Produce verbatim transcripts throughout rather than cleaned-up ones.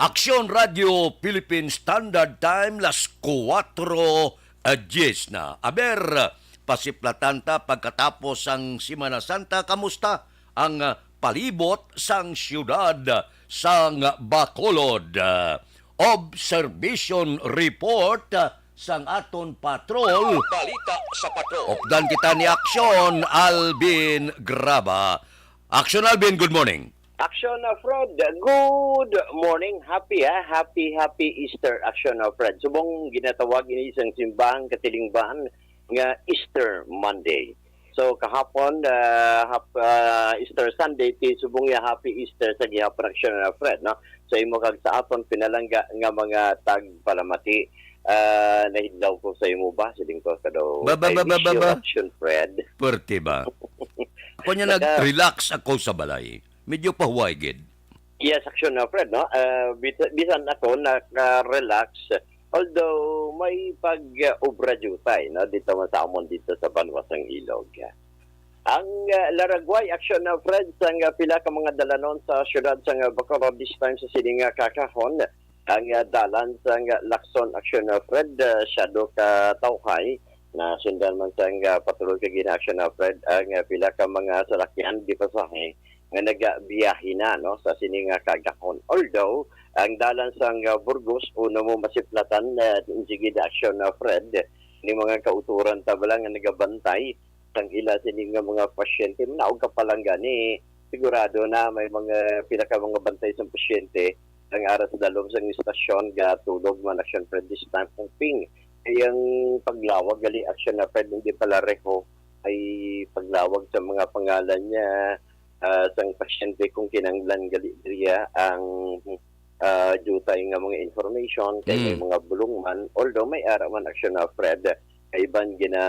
Aksyon Radio Philippine Standard Time, las kuwatro diyes na. Aber, pasiplatan ta pagkatapos sang Semana Santa, kamusta ang palibot sang siyudad sang Bacolod? Observation report sang aton patrol. Balita sa patrol. Updan kita ni Aksyon Alvin Graba. Aksyon Alvin, good morning. Aksyon, uh, Fred, good morning. Happy, ha? Happy, happy Easter, Aksyon, uh, Fred. Subong ginatawag ini sang simbahang katilingban nga Easter Monday. So, kahapon, uh, hap-, uh, Easter Sunday, ti subong ya Happy Easter sa gihapon, Aksyon, uh, Fred, no? Sa imo kag sa aton pinalangga nga mga tagpalamati, uh, nahidlaw ko sa imo ba? Siling ko ka daw, Ba, ba, "I ba, ba, wish ba, you ba? Action, Fred." Pwerte ba? Ako niya Naka- nag-relax ako sa balay. Medyo pahuway gid. Yes, Aksyon, uh, Fred, no? Uh, bit-, bisan ako naka-relax, although may pag-obra jutay, no, dito man sa amon dito sa banwa sang Ilog. Ang, uh, laragway, Aksyon, uh, Fred, sang, uh, pila ka mga dalanon sa siyudad sang, uh, Bacolod, this time sa sini nga kakahon, ang, uh, dalan sang, uh, Lacson, Aksyon, uh, Fred, uh, siya do ka tawhay, na sundan man sang, uh, patrol kag ina, Aksyon, uh, Fred, ang, uh, pila ka mga salakyan di pasahe nga nagabiyahe na, no, sa sini nga kagahon. Although, ang dalan sang, uh, Burgos, una mo masiplatan, uh, sige, Aksyon, uh, Fred, ni mga kauturan ta bala nga nagabantay sang ila sini nga mga pasyente. Manaog ka pa lang gani, sigurado na may mga pila ka mga bantay sang pasyente ang aras dalom sang istasyon, gatulog man, Aksyon, Fred, this time, hoping ay ang paglawag gali, Aksyon, na Fred, hindi pala reho ay paglawag sa mga pangalan niya, ah, sang pasyente kung kinahanglan gali diriya ang, ah, jutay nga mga information kay may Mm. mga bulong man, although may ara man, Aksyon, na Fred, kay iban gina,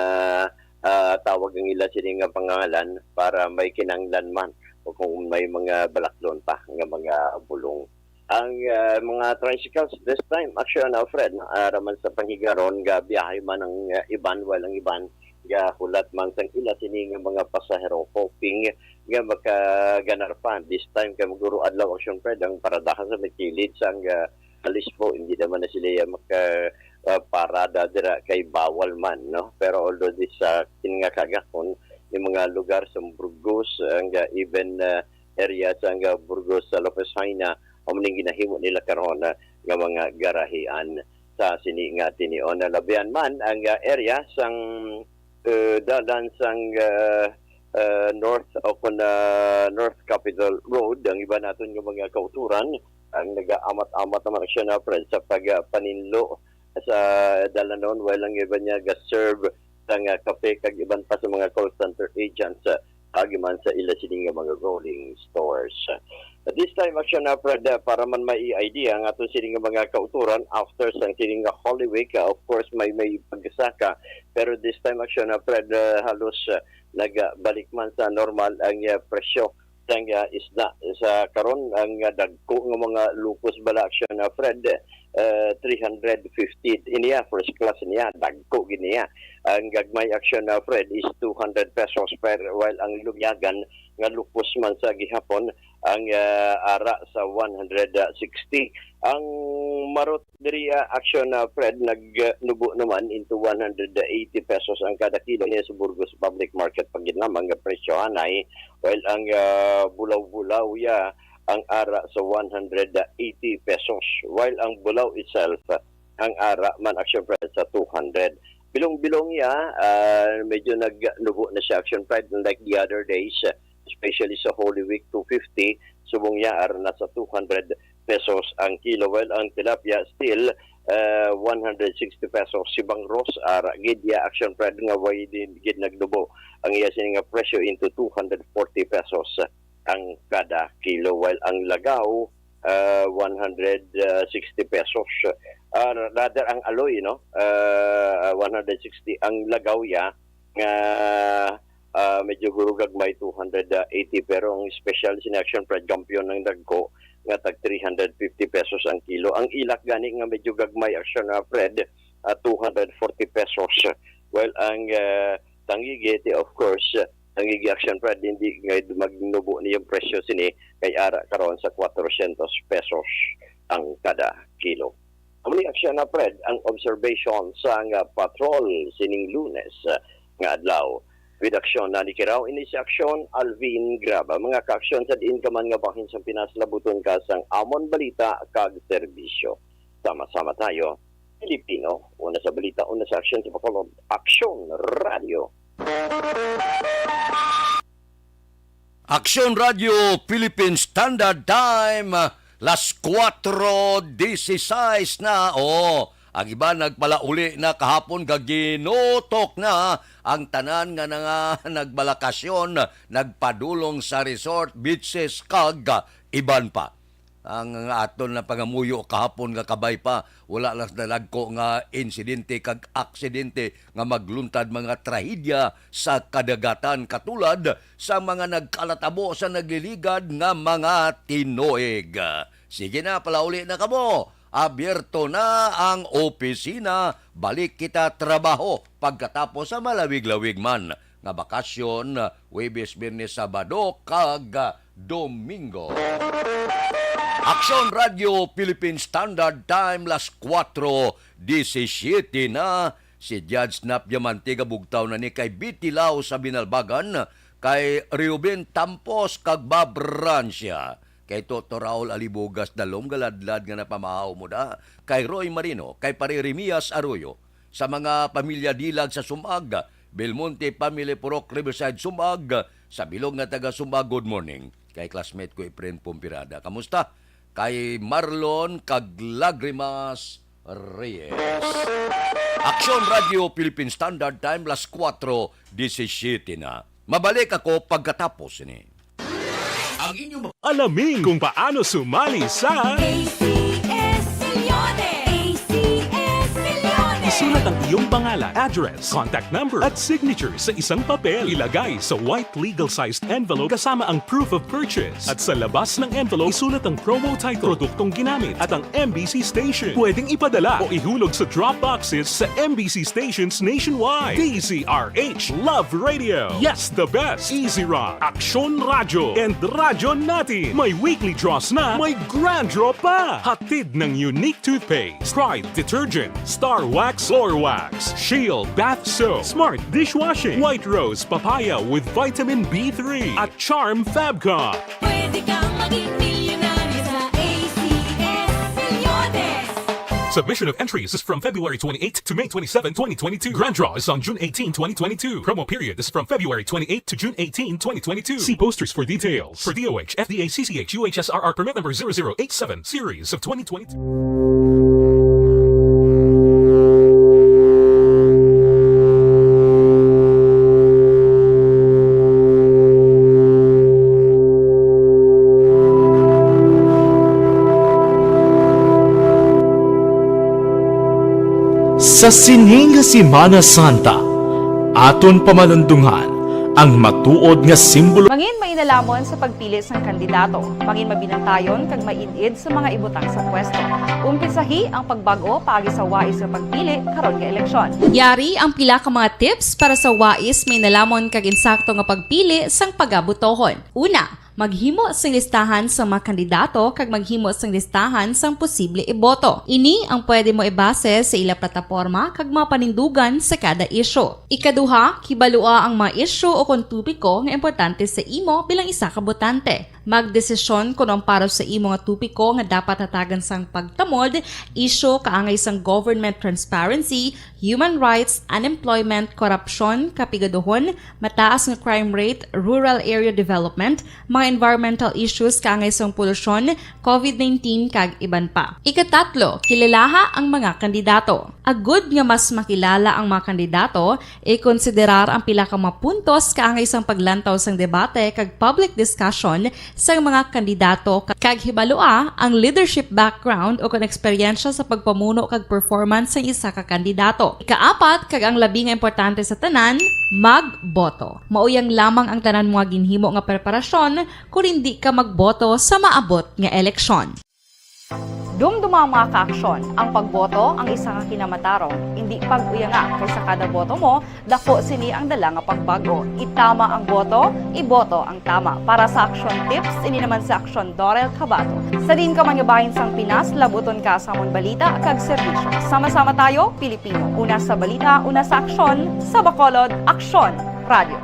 ah, tawag ang ila sini nga pangalan para may kinahanglan man o kung may mga balaklon pa nga mga bulong. Ang, ah, mga tricycles this time, Aksyon, na Fred, no, ara man sa panghigaron, gabiyahe man ang, ah, iban, while ang iban gahulat man sang ila sini nga mga pasahero, hoping nga makaganar pa. This time kay maguro adlaw, Aksyon, Fred, ang paradahan sa may kilid sang, ah, Alisbo, hindi naman na sila ya maka, ah, parada dira kay bawal man, no? Pero although this, ah, kini nga kagahon, yung mga lugar sa Burgos, ang, ah, even, ah, area sa, ang, ah, Burgos sa Lopez Jaena, amo ning ginahimo nila karon, ah, nga mga garahian sa sini nga tinion. Nalabihan man ang, ah, area sang, eh, dalan sang, ah, ah, North o kun, ah, North Capitol Road, ang iba naton nga mga kauturan, ang nagaamat-amat naman siya na, friend, sa pagpaninlo sa dalanon, while ang iba niya ga-serve sang, ah, kape kag iban pa sa mga call center agents, ah, agi man sa ila sini nga mga rolling stores. At this time, Aksyon, na, Fred, ah, para man may idea ang aton sini nga mga kauturan after sang sini nga Holy Week, ah, of course, may, may pagsaka. Pero this time, Aksyon, na, Fred, ah, halos, ah, nagbalik man sa normal ang, ah, presyo sang, ah, isda. Sa karon, ang, ah, dagko nga mga lukos bala, Aksyon, na, Fred, ah, three hundred fifty. Ini, ah, first class niya, dagko gid niya. Ang gagmay, Aksyon, na, Fred, is two hundred pesos per, while ang lunyagan nga lukos man sa gihapon ang, ah, ara sa one hundred sixty. Ang marot diri, ah, Aksyon, na, Fred, nagnubo naman into one hundred eighty pesos ang kada kilo niya sa Burgos Public Market pa gid lamang nga presyohanay, while ang, ah, bulaw-bulaw ya ang ara sa one hundred eighty pesos, while ang bulaw itself ang ara man, Aksyon, Fred, sa two hundred. Bilong-bilong ya, ah, medyo nagnubo na siya, Aksyon, Fred, like the other days, especially sa Holy Week, two fifty, subong ya ara na sa two hundred pesos ang kilo, while ang tilapia still, ah, one hundred sixty pesos. Si Bangros, ara gid ya, Aksyon, Fred, nga way din gid nagnubo ang iya sini nga presyo into two hundred forty pesos ang kada kilo, while ang lagaw, ah, one hundred sixty pesos. Ah, rather, ang aloy, no? Ah, one hundred sixty ang lagaw ya, nga, ah, medyo guro gagmay, two hundred eighty, pero ang special sini, Aksyon, Fred, kampiyon ng dagko nga tag three hundred fifty pesos ang kilo. Ang ilak gani nga medyo gagmay, Aksyon, na, Fred, ah, two hundred forty pesos. While ang, ah, tangigi, of course, ang Gigi Action Fred, hindi nga magnubo niyang presyo sini kay ara karon sa kwatrocientos pesos ang kada kilo. Amo ni Action na, Fred, ang observation sang patrol sining Lunes, ah, nga adlaw. With Action na ni Kiraw, ini si Action Alvin Graba. Mga ka-Action, sa diin ka man nga bahin sang Pinas, labuton ka sang amon balita kag serbisyo. Sama-sama tayo, Pilipino. Una sa balita, una sa aksyon, sa Bacolod. Action Radio. Aksyon Radio Philippine Standard Time, las kuwatro dieciséis na. O, ang iban nagpalauli na kahapon, gaginutok na ang tanan nga nanga-, nagbalakasyon, nagpadulong sa resort, beaches, kag iban pa. Ang aton na pangamuyo kahapon nga kabay pa, wala lang nalagko nga insidente kag aksidente nga magluntad mga trahedya sa kadagatan, katulad sa mga nagkalatabo sa nagliligad nga mga tinuig. Sige na, palauli na kamo. Abierto na ang opisina. Balik kita trabaho pagkatapos sa malawig-lawig man nga bakasyon, Huwebes, Biyernes, Sabado, kag Domingo. Aksyon Radio Philippine Standard Time, las kuwatro diecisiete na. Si Judge Nap Diamante gabugtaw na ni kay Bitilaw sa Binalbagan, kay Reuben Tampos kag Bob Rancia, kay Toto Raul Alibugas Dalom, galadlad nga napamahaw mo da, kay Roy Marino, kay Pare Remias Arroyo, sa mga pamilya Dilag sa Sumag, Belmonte family, Purok Riverside, Sumag, sa bilog nga taga Sumag, good morning. Kay classmate ko, Efren Pompirada, kamusta? Kay Marlon kag Lagrimas Reyes. Aksyon Radio Philippine Standard Time, las kuwatro diecisiete na. Mabalik ako pagkatapos ni. Ang inyong mga Alamin kung paano sumali sa A C S Milyones! A C S Milyones! Isulat ang iyong pangalan, address, contact number, at signature sa isang papel. Ilagay sa white legal-sized envelope kasama ang proof of purchase. At sa labas ng envelope, isulat ang promo title, produktong ginamit, at ang M B C station. Pwedeng ipadala o ihulog sa drop boxes sa M B C stations nationwide. D Z R H Love Radio. Yes, the best. Easy Run, Aksyon Radyo, and Radyo Natin. May weekly draws na, may grand draw pa. Hatid ng Unique Toothpaste, Pride Detergent, Star Wax, Floor Wax, Shield Bath Soap, Smart Dishwashing, White Rose Papaya with Vitamin B three, at Charm Fabcon. Pwede kang maging milyonaryo sa A C S Milyones. Submission of entries is from February twenty-eighth to May twenty-seven, twenty twenty-two. Grand draw is on June eighteen, twenty twenty-two. Promo period is from February twenty-eighth to June eighteen, twenty twenty-two. See posters for details. For D O H, F D A, C C H, U H S R R permit number zero zero eight seven, series of twenty twenty-two. Sa sini nga Semana Santa, aton pamalandungan ang matuod nga simbolo. Mangin mainalhamon sa pagpili sang kandidato. Mangin mabinantayon kag maid-id sa mga ibutang sa pwesto. Umpisahi ang pagbag-o paagi sa wais nga pagpili karon nga eleksyon. Yari ang pila ka mga tips para sa wais, mainalhamon kag insakto nga pagpili sang pagabotohon. Una, maghimo sing listahan sa mga kandidato kag maghimo sing listahan sang posible iboto. Ini ang pwede mo ibase sa ila plataporma kag mga panindugan sa kada isyu. Ikaduha, kibalua ang mga isyu o kon topiko nga importante sa imo bilang isa ka botante. Magdesisyon kon ang para sa imo nga topiko nga dapat hatagan sang pagtamod, isyu kaangay sang government transparency, human rights, unemployment, korupsyon, kapigaduhon, mataas nga crime rate, rural area development, mga environmental issues kaangay sang polusyon, covid nineteen, kag iban pa. Ikatatlo, kilalaha ang mga kandidato. Agud nga mas makilala ang mga kandidato, ikonsiderar ang pila ka mga puntos kaangay sang paglantaw sang debate kag public discussion sang mga kandidato, kag hibalua ang leadership background o kon eksperyensya sa pagpamuno kag performance sang isa ka kandidato. Ikaapat, kag ang labi nga importante sa tanan, magboto. Mauyang lamang ang tanan mo nga ginhimo nga preparasyon kon indi ka magboto sa maabot nga eleksyon. Dumduma ang mga kaaksyon, ang pagboto ang isa ka kinamatarong, indi pag-uyanga, kay sa kada boto mo, dako sini ang dala nga pagbago. Itama ang boto, iboto ang tama. Para sa Aksyon Tips, ini naman si Aksyon Dorel Cabato. Sa diin ka man nga bahin sang Pinas, labuton ka sa amon balita kag serbisyo. Sama-sama tayo, Pilipino. Una sa balita, una sa aksyon, sa Bacolod, Aksyon Radio.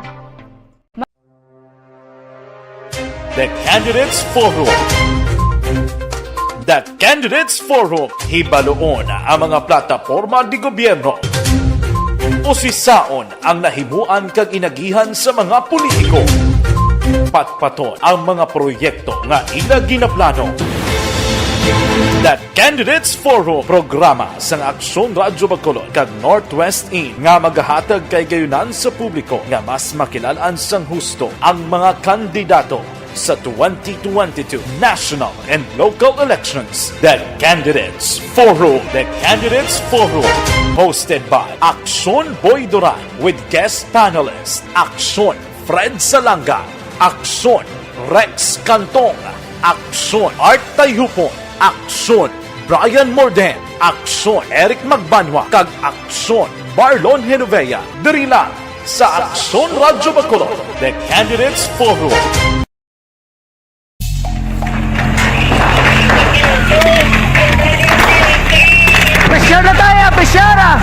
The Candidates Forum. The Candidates Forum, hibaluon ang mga plataporma di gobyerno. Usisaon ang nahimuan kag inagihan sa mga politiko. Patpaton ang mga proyekto nga ila ginaplano. The Candidates Forum, programa sang Aksyon Radyo Bacolod kag Northwest In nga magahatag kay gayunan sa publiko nga mas makilal-an sang husto ang mga kandidato sa twenty twenty-two national and local elections. The Candidates Forum. The Candidates Forum. Hosted by Aksyon Boy Duran with guest panelist Aksyon Fred Salanga, Aksyon Rex Cantong, Aksyon Art Tayhupon, Aksyon Brian Morden, Aksyon Eric Magbanwa, kag Aksyon Marlon Genovea. Diri lang sa Aksyon Radyo Bacolod, The Candidates Forum. Pressure na tayo, pressure ah!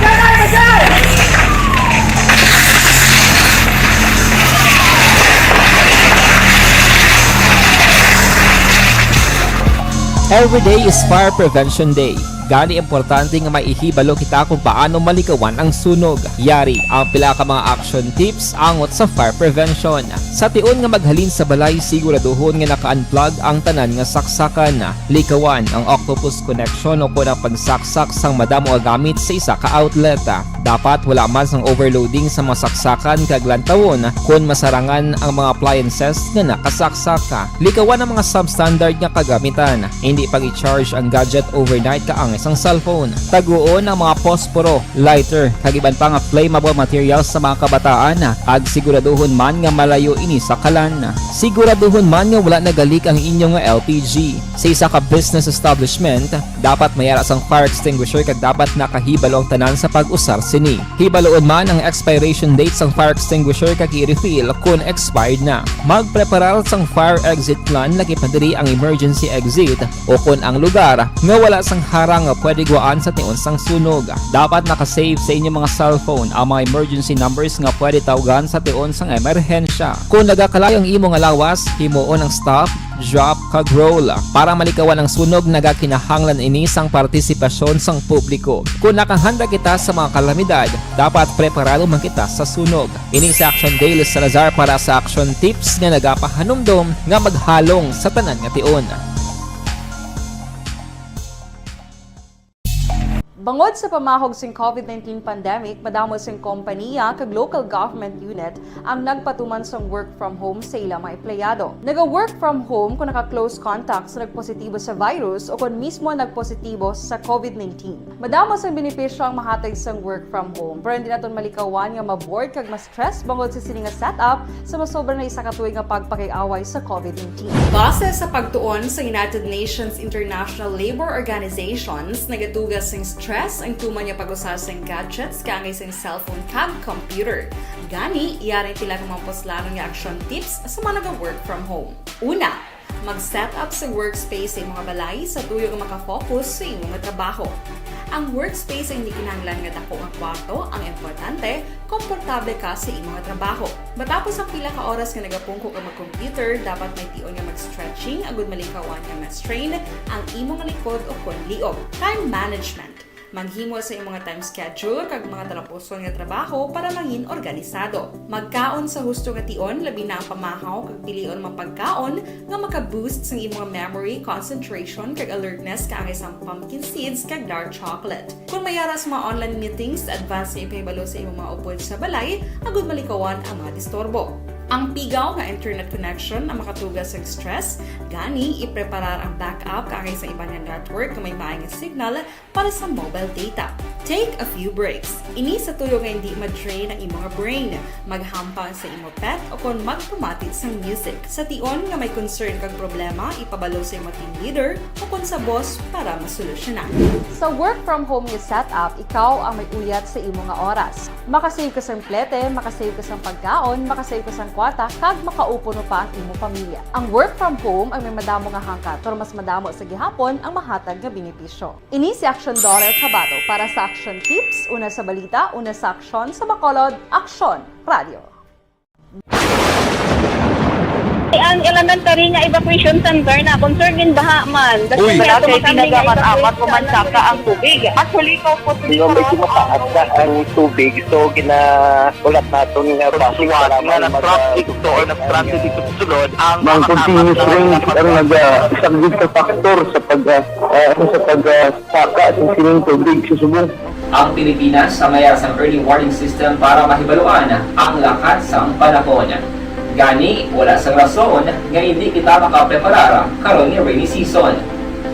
Every day is Fire Prevention Day. Gani, importante nga may ihibalo kita kung paano malikawan ang sunog. Yari ang pila ka mga action tips angot sa fire prevention. Sa tion nga maghalin sa balay, siguraduhon nga naka-unplug ang tanan nga saksakan. Likawan ang octopus connection o kon ang pagsaksak sang madamo nga gamit sa isa ka outlet. Dapat wala man sang overloading sa mga saksakan kag lantawon kon masarangan ang mga appliances nga nakasaksak. Likawan ang mga substandard nga kagamitan. Hindi pag-i-charge ang gadget overnight kaangay sang cellphone. Taguon ang mga posporo, lighter, kag iban pa nga flammable materials sa mga kabataan, kag siguraduhon man nga malayo ini sa kalan. Siguraduhon man nga wala nagalik ang inyo nga L P G. Sa isa ka business establishment, dapat may ara sang fire extinguisher kag dapat nakahibalo ang tanan sa pag-usar sini. Hibaluon man ang expiration date sang fire extinguisher kag i-refill kon expired na. Magpreparar sang fire exit plan, lakip na diri ang emergency exit o kon ang lugar nga wala sang harang nga pwede guwaan sa tion sang sunog. Dapat naka-save sa inyo mga cellphone ang mga emergency numbers nga pwede tawgan sa tion sang emerhensya. Kon nagakalayo ang imo nga lawas, himuon ang stop, drop, kag roll. Para malikawan ang sunog, nagakinahanglan ini sang partisipasyon sang publiko. Kon nakahanda kita sa mga kalamidad, dapat preparado man kita sa sunog. Ini si Action Dale Salazar para sa Action Tips nga nagapahanumdom nga maghalong sa tanan nga tion. Bangod sa pamahog sing COVID nineteen pandemic, madamo sing kompanya kag local government unit ang nagpatuman sang work from home sa ila mga empleyado. Naga-work from home kon naka-close contact sa nagpositibo sa virus o kon mismo nagpositibo sa COVID nineteen. Madamo sang benepisyo ang mahatag sang work from home, pero hindi naton malikawan nga ma-bored kag ma-stress bangod sa sini nga setup sa masobra na isa ka tuig nga pagpakig-away sa COVID nineteen. Base sa pagtuon sa United Nations International Labour Organizations, nagatuga sing stress ang tuman nga pag-usa sing gadgets kaangay sing cellphone kag computer. Gani, yari pila ka mga puslanon nga action tips sa mga naga-work from home. Una, mag-set up sa workspace sa imong balay sa tuyo nga makafocus sa imo nga trabaho. Ang workspace ang hindi kinahanglan nga dako nga kwarto, ang importante, komportable ka sa imo nga trabaho. Matapos ang pila ka oras nga nagapungko ka mag-computer, dapat may tion nga mag-stretching agud malikawan nga ma-strain ang imo nga likod o kon liog. Time management. Maghimo sa imo nga time schedule kag mga talapuson nga trabaho para mangin organisado. Magkaon sa husto nga tion, labi na ang pamahaw kag pilion ang mga pagkaon nga maka-boost sang imo nga memory, concentration, kag alertness kaangay sang pumpkin seeds kag dark chocolate. Kon may ara sa mga online meetings, advance nga ipahibalo sa imo mga upod sa balay agud malikawan ang mga disturbo. Ang pigaw nga internet connection ang makatuga sa stress, gani ipreparar ang backup kaangay sa iban nga network nga may maay nga signal para sa mobile data. Take a few breaks. Ini sa tuyo nga hindi ma-drain ang imo nga brain. Maghampa sa imo pet o kon magpamati sang music. Sa tion nga may concern kag problema, ipabalo sa imo team leader o kon sa boss para masolusyonan. Sa work from home nga setup, ikaw ang may uyat sa imo nga oras. Makasave ka sang plete, makasave ka sang pagkaon, makasave ka sang kwarta, kag makaupo no pa ang imo pamilya. Ang work from home ang may madamo nga hangkat, pero mas madamo sa gihapon ang mahatag nga benepisyo. Ini si Action Daughter Kabato para sa Action Tips, una sa balita, una sa aksyon, sa Bacolod, Aksyon Radio. Ang elementary nga evacuation center na concern gin baha man. Uy. Wala kay tinaga man amat o mansaka ang tubig. Actually, ko po Pero medyo mataas na ang tubig, so ginaulat naton nga basi Suwat para nga mag- nag-traffic to or nag-transit dito sa sulod ang Mang mga continuous tapat na rain ang nagpag- nagasaglit sa faktor sa pag, ah, ah, sa pag, ah, saka sa sining tubig sa subong. Ang Pilipinas ang may sang early warning system para mahibaluan ang lakat sang panahon. Gani, wala sang rason nga hindi kita makapreparar karon nga rainy season.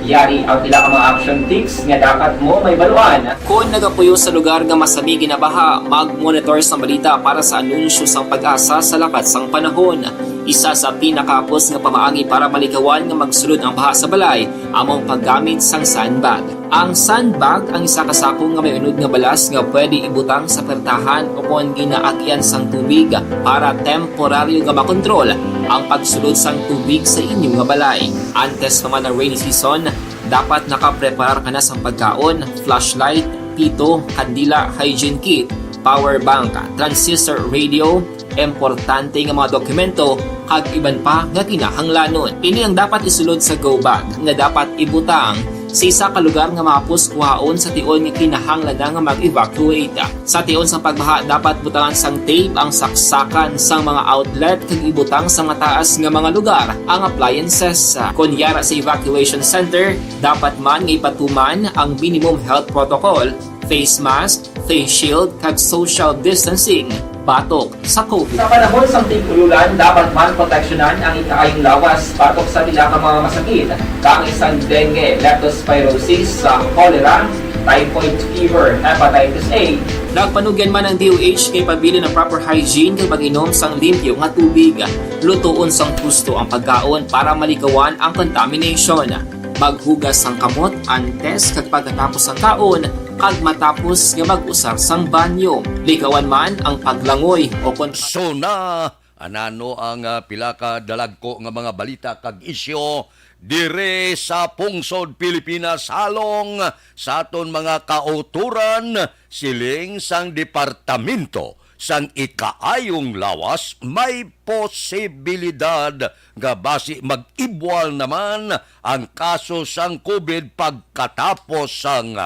Yari ang pila ka mga action tips nga dapat mo mahibaluan. Kon nagapuyo sa lugar nga masami ginabaha, mag-monitor sang balita para sa anunsyo sang PAGASA sa lakat sang panahon. Isa sa pinakahapos nga pamaagi para malikawan nga magsulod ang baha sa balay amo ang paggamit sang sandbag. Ang sandbag ang isa ka sako nga may unod nga balas nga pwede ibutang sa pertahan o kon ginaagyan sang tubig para temporaryo nga makontrol ang pagsulod sang tubig sa inyo nga balay. Antes pa man ang rainy season, dapat nakapreparar ka na sang pagkaon, flashlight, pito, kandila, hygiene kit, power bank, transistor radio, importante nga mga dokumento, kag iban pa nga kinahanglanon. Ini ang dapat isulod sa go bag nga dapat ibutang sa isa ka lugar nga mahapos kuhaon sa tion nga kinahanglan na nga mag-evacuate. Sa tion sang pagbaha, dapat butangan sang tape ang saksakan sang mga outlet kag ibutang sa mataas nga mga lugar ang appliances. Kon yara sa evacuation center, dapat man nga ipatuman ang minimum health protocol, face mask, face shield, kag social distancing batok sa COVID. Sa panahon sang tig-ululan, dapat man proteksyonan ang ikaayong lawas batok sa pila ka mga masakit, kaangay sang dengue, leptospirosis, sa cholera, typhoid fever, hepatitis A. Nagpanugyan man ang D O H kay pabilin ang proper hygiene kag pag-inom sang limpyo nga tubig. Lutoon sang husto ang pagkaon para malikawan ang contamination. Maghugas sang kamot antes kag pagkatapos sang kaon, kag matapos nga mag-usar sang banyo. Likawan man ang paglangoy o kon So na, anano ang, ah, pila ka dalagko nga mga balita kag isyu dire sa pungsod Pilipinas halong sa aton mga kautoran, siling sang Departamento sang Ikaayong Lawas, may posibilidad nga basi mag-ibwal naman ang kaso sang COVID pagkatapos sang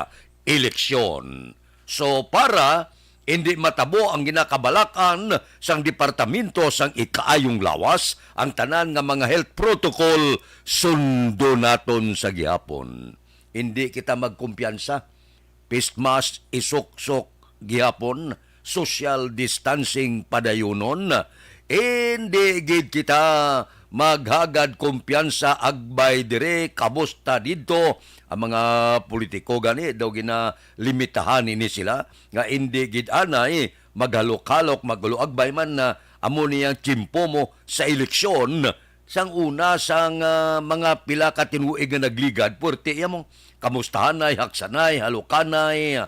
eleksyon. So, para hindi matabo ang ginakabalak-an sang Departamento sang Ikaayong Lawas, ang tanan nga mga health protocol sundo naton sa gihapon. Hindi kita magkumpiyansa. Face mask, isuksok gihapon, social distancing padayunon. Hindi gid kita maghagad kumpiyansa agbay dire, kamusta didto. Ang mga politiko gani daw ginalimitahan ini sila nga indi gid anay maghalok-halok, magluagbay man na amo niyang tiyempo mo sa eleksyon. Sang una, sang, ah, mga pila ka tinuig nga nagligad, puwerte iya mo kamustahanay, haksanay, halukanay,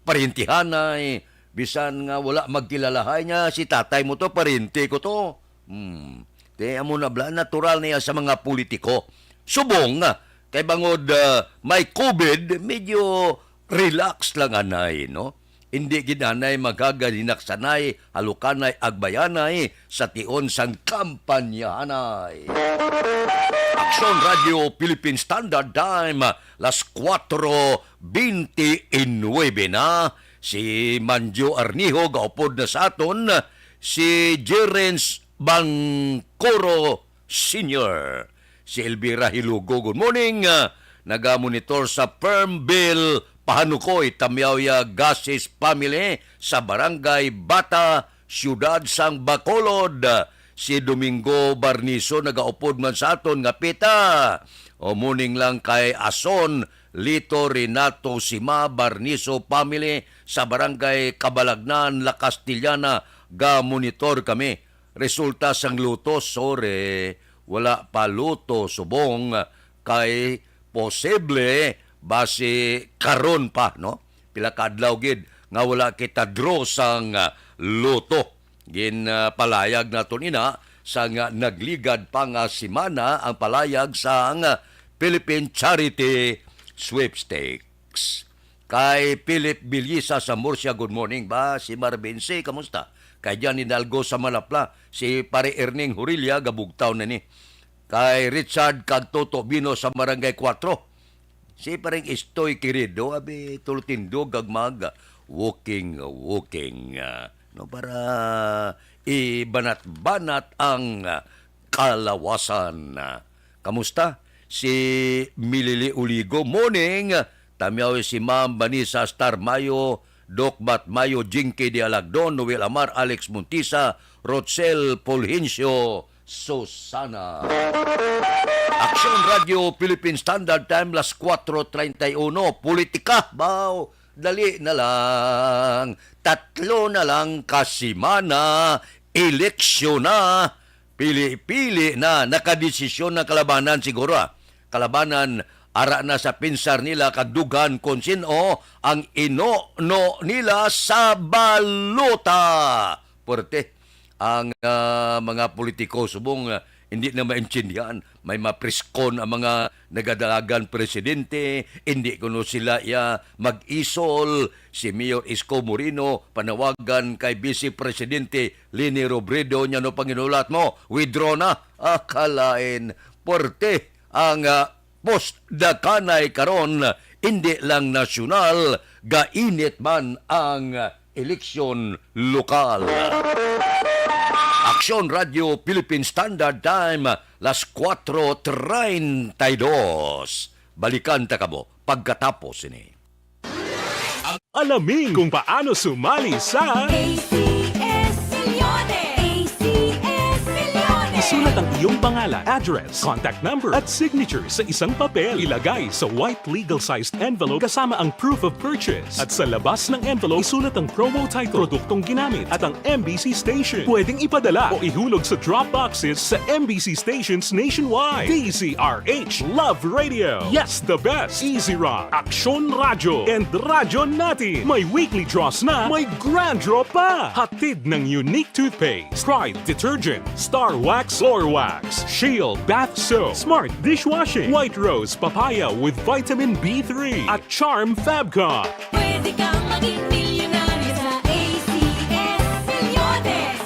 parintihanay, bisan nga wala magkilalahay niya, si tatay mo to, pariente ko to. Hmm. Te, amo na bala, natural niya sa mga politiko. Subong, ah, kay bangod, ah, may COVID, medyo relax lang anay, no? Hindi gid anay maghaga hinaksanay, halukanay, agbayanay sa tion sang kampanyahanay. Aksyon Radio Philippine Standard Time, las kuwatro beintinuebe na. Si Manjo Arnijo gaupod na sa aton, si Jerens Bangkoro Senior. Si Elvira Hilugo, good morning. Ah, nagamonitor sa Permville, Pahanukoy, Tamyawya Gasis family sa Barangay Bata, Siyudad sang Bacolod. Si Domingo Barniso nagaupod man sa aton nga pita. O, morning lang kay Ason Lito Renato Sima Barnizo family sa Barangay Cabalagnan, La Castellana, ga-monitor kami. Resulta sang luto, sorry, wala pa luto subong kay posible basi karon pa, no? Pila ka adlaw gid nga wala kita draw sang, ah, luto. Ginpalayag naton ina sang nagligad pa nga semana ang palayag sang Philippine Charity Sweepstakes. Kay Philip Bilisa sa Murcia, good morning ba? Si Marvin C, kamusta? Kay Jan Hidalgo sa Malapla, si Pare Erning Hurilla, gabugtaw na ni. Kay Richard kag Toto Bino sa Barangay Kuwatro. Si Pareng Istoy Querido, abi, tultindog kag mag walking, walking, ah, no, para ibanat-banat ang, ah, kalawasan. Kamusta? Si Milili Uligo, morning. Tamyaw si Ma'am Vanessa Star Mayo, Doc Bat Mayo, Jinky de Alagdon, Noel Amar, Alex Montisa, Rochelle Fulgencio, Susana. Aksyon Radio Philippine Standard Time, las kuwatro treinta y uno. Politika, baw, dali na lang. Tatlo na lang ka semana, eleksyon na. Pili-pili na, nakadesisyon na kalabanan siguro, ah. Kalabanan, ara na sa pinsar nila kag dughan kon sin-o ang inuno nila sa balota. Puwerte ang, ah, mga politiko subong, ah, hindi na maintindihan. May mapriskon ang mga nagadalagan presidente, hindi kuno sila iya mag-isol. Si Mayor Isko Moreno panawagan kay Vice Presidente Leni Robredo, niya, "No, panginulat mo, withdraw na." Akalain, puwerte ang, ah, post-Dakanay karon, hindi lang nasyonal, gainit man ang eleksyon lokal. Aksyon Radio Philippine Standard Time, las kuwatro treinta y dos. Balikan ta kamo pagkatapos ini. Alamin kung paano sumali sa A C S Milyones! A C S Milyones! Isulat ang iyong pangalan, address, contact number, at signature sa isang papel. Ilagay sa white legal-sized envelope kasama ang proof of purchase. At sa labas ng envelope, isulat ang promo title, produktong ginamit, at ang M B C station. Pwedeng ipadala o ihulog sa drop boxes sa M B C stations nationwide. D Z R H Love Radio. Yes, the best. Easy Rock, Aksyon Radyo, and Radyo Natin. May weekly draws na, may grand draw pa. Hatid ng Unique Toothpaste, Pride Detergent, Star Wax Floor Wax, Shield Bath Soap, Smart Dishwashing, White Rose Papaya with Vitamin B three, at Charm Fabcon. Pwede kang maging milyonaryo sa A C S Milyones.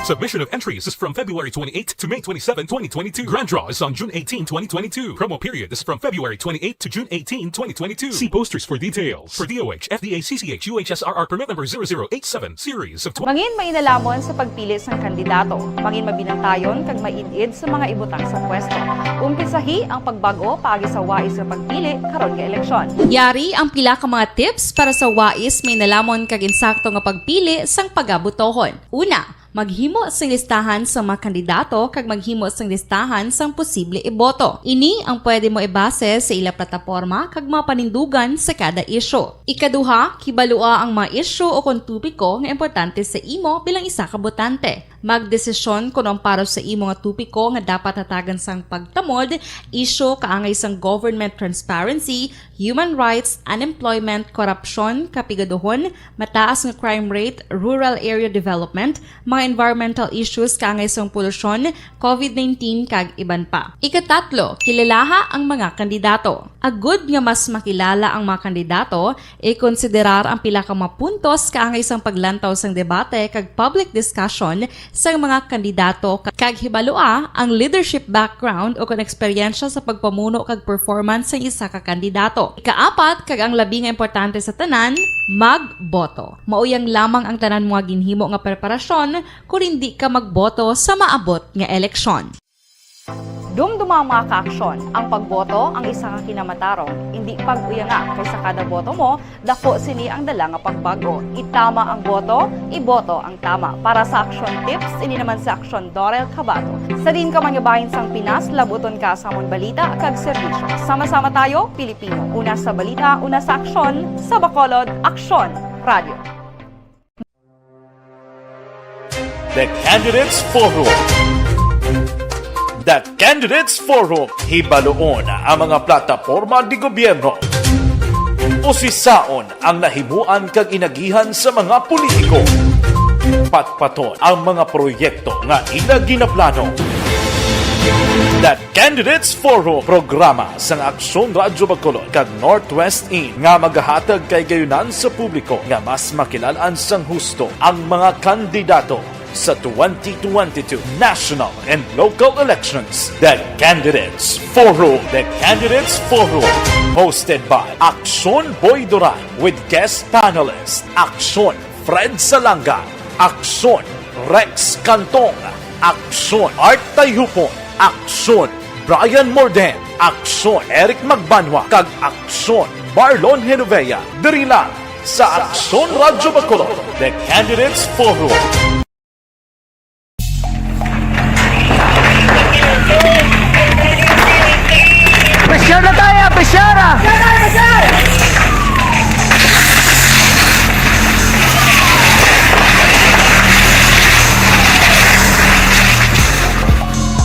Submission of entries is from February twenty-eighth to May twenty-seven, twenty twenty-two. Grand draw is on June eighteen, twenty twenty-two. Promo period is from February twenty-eighth to June eighteen, twenty twenty-two. See posters for details. For D O H, F D A, C C H, U H S R R permit number zero zero eight seven, series of twenty. Mangin mainalhamon sa pagpili sang kandidato. Mangin mabinantayon kag maid-id sa mga ibutang sa pwesto. Umpisahi ang pagbag-o paagi sa wais nga pagpili karon nga eleksyon. Yari ang pila ka mga tips para sa wais, mainalhamon kag insakto nga pagpili sang pagabotohon. Una, maghimo sing listahan sa mga kandidato kag maghimo sing listahan sang posible iboto. Ini ang pwede mo ibase sa ila plataporma kag mga panindugan sa kada isyu. Ikaduha, kibalua ang mga isyu o kon topiko nga importante sa imo bilang isa ka botante. Magdesisyon kon ang para sa imo nga topiko nga dapat hatagan sang pagtamod, isyu kaangay sang government transparency, human rights, unemployment, korupsyon, kapigaduhon, mataas nga crime rate, rural area development, mga environmental issues kaangay sang polusyon, covid nineteen, kag iban pa. Ikatatlo, kilalaha ang mga kandidato. Agud nga mas makilala ang mga kandidato, ikonsiderar ang pila ka mga puntos kaangay sang paglantaw sang debate kag public discussion sang mga kandidato, ka-, kag hibalua ang leadership background o kon eksperyensya sa pagpamuno kag performance sang isa ka kandidato. Ikaapat, kag ang labi nga importante sa tanan, magboto. Mauyang lamang ang tanan mo nga ginhimo nga preparasyon kon indi ka magboto sa maabot nga eleksyon. Dumduma, mga kaaksyon, ang pagboto ang isa ka kinamatarong. Indi pag-uyanga, kay sa kada boto mo, dako sini ang dala nga pagbago. Itama ang boto, iboto ang tama. Para sa Aksyon Tips, ini naman si Aksyon Dorel Cabato. Sa diin ka man nga bahin sang Pinas, labuton ka sa amon balita kag serbisyo. Sama-sama tayo, Pilipino. Una sa balita, una sa aksyon, sa Bacolod, Aksyon Radio. The Candidates Forum. The Candidates Forum, hibaluon ang mga plataporma de gobyerno. Usisaon ang nahimuan kag inagihan sa mga politiko. Patpaton ang mga proyekto nga ila ginaplano. The Candidates Forum, programa sang Aksyon Radyo Bacolod kag Northwest In nga magahatag kay gayunan sa publiko nga mas makilal-an sang husto ang mga kandidato sa twenty twenty-two national and local elections. The Candidates Forum. The Candidates Forum, hosted by Aksyon Boy Duran with guest panelist Aksyon Fred Salanga, Aksyon Rex Cantong, Aksyon Art Tayhupon, Aksyon Brian Morden, Aksyon Eric Magbanwa, kag Aksyon Marlon Genovea. Diri lang sa Aksyon Radyo Bacolod, The Candidates Forum. Pressure na tayo! Pressure na!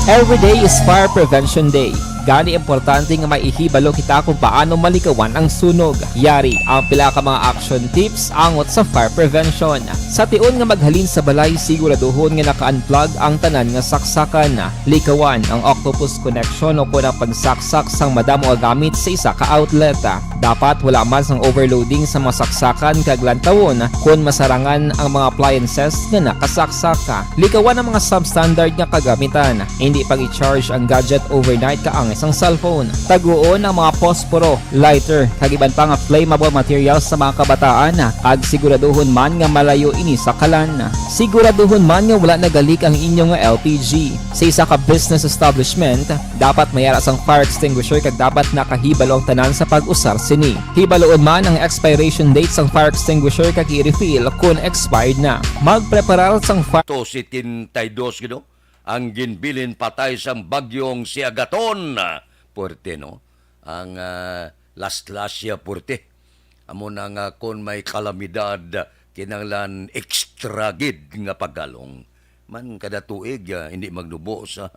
Every day is Fire Prevention Day. Gani, importante nga maihibalo kita kung paano malikawan ang sunog. Yari ang pila ka mga action tips angot sa fire prevention. Sa tion nga maghalin sa balay, siguraduhon nga naka-unplug ang tanan nga saksakan. Likawan ang octopus connection o kon ang pagsaksak sang madamo nga gamit sa isa ka outlet. Dapat wala man sang overloading sa mga saksakan kag lantawon kon masarangan ang mga appliances nga nakasaksak. Likawan ang mga substandard nga kagamitan. Hindi pag-i-charge ang gadget overnight kaangay sang cellphone. Taguon ang mga posporo, lighter, kag iban pa nga flammable materials sa mga kabataan, kag siguraduhon man nga malayo ini sa kalan. Siguraduhon man nga wala nagalik ang inyo nga L P G. Sa isa ka business establishment, dapat may ara sang fire extinguisher kag dapat nakahibalo ang tanan sa pag-usar sini. Hibaluon man ang expiration date sang fire extinguisher kag i-refill kon expired na. Magpreparar sang fire To setenta y dos, gid, no? Ang ginbilin patay sang bagyong si Agaton. Puwerte, no? Ang, ah, last-last siya, puwerte. Amo na nga, kon may kalamidad, kinahanglan extra gid nga paggalong. Man kada tuig, ah, hindi magnubo sa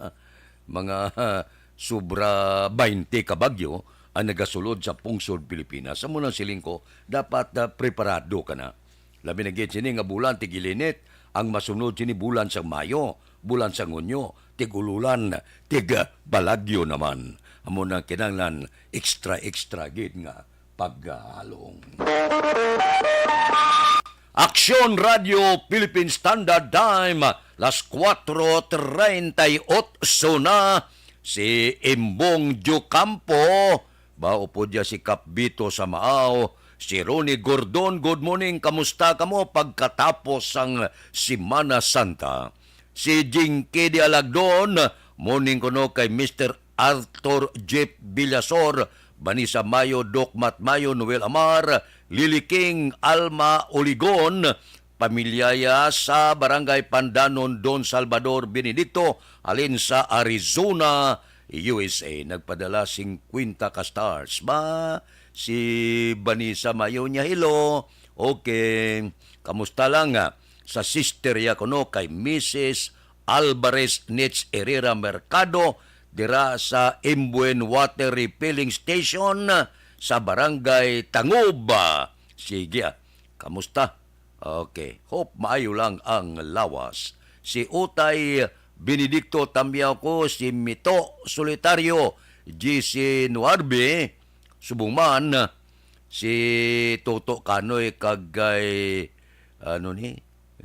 mga, ah, sobra baynte ka bagyo ang nagasulod sa pungsod Pilipinas. Amo nang siling ko, dapat, ah, preparado ka na. Labi na gid sini nga bulan tig-ilinit, ang masunod sini bulan sang Mayo, bulan sang Hunyo, tig-ululan, tig-balagyo naman. Amo nang kinahanglan extra-extra gid nga paghalong. Aksyon Radio Philippine Standard Time, las cuatro treinta y ocho na. Si Imbong Diocampo, ba, upod ya si Kap Bito sa Maaw, si Ronnie Gordon, good morning, kamusta kamo pagkatapos sang Semana Santa? Si Jinky de Alagdon, morning kuno kay Mister Arthur Jeff Villasor, Vanessa Mayo, Doc Matt Mayo, Noel Amar, Lily King, Alma Oligon, pamilya ya sa Barangay Pandanon, Don Salvador Benedicto, halin sa Arizona, U S A. Nagpadala singkwenta ka stars. Ba, si Vanessa Mayo niya, hello. Okay. Kamusta lang, ah, sa sister ya kuno kay Missus Alvarez Nitz Herrera Mercado dira sa Imbuen Water Refilling Station sa Barangay Tangob. Sige, ah. Kamusta? Okay. Hope maayo lang ang lawas. Si Utay Benedicto Tamyaw ko, si Mito Solitario, G C Nuarbe, subong man, si Toto Kanoy kag kay, ano ni,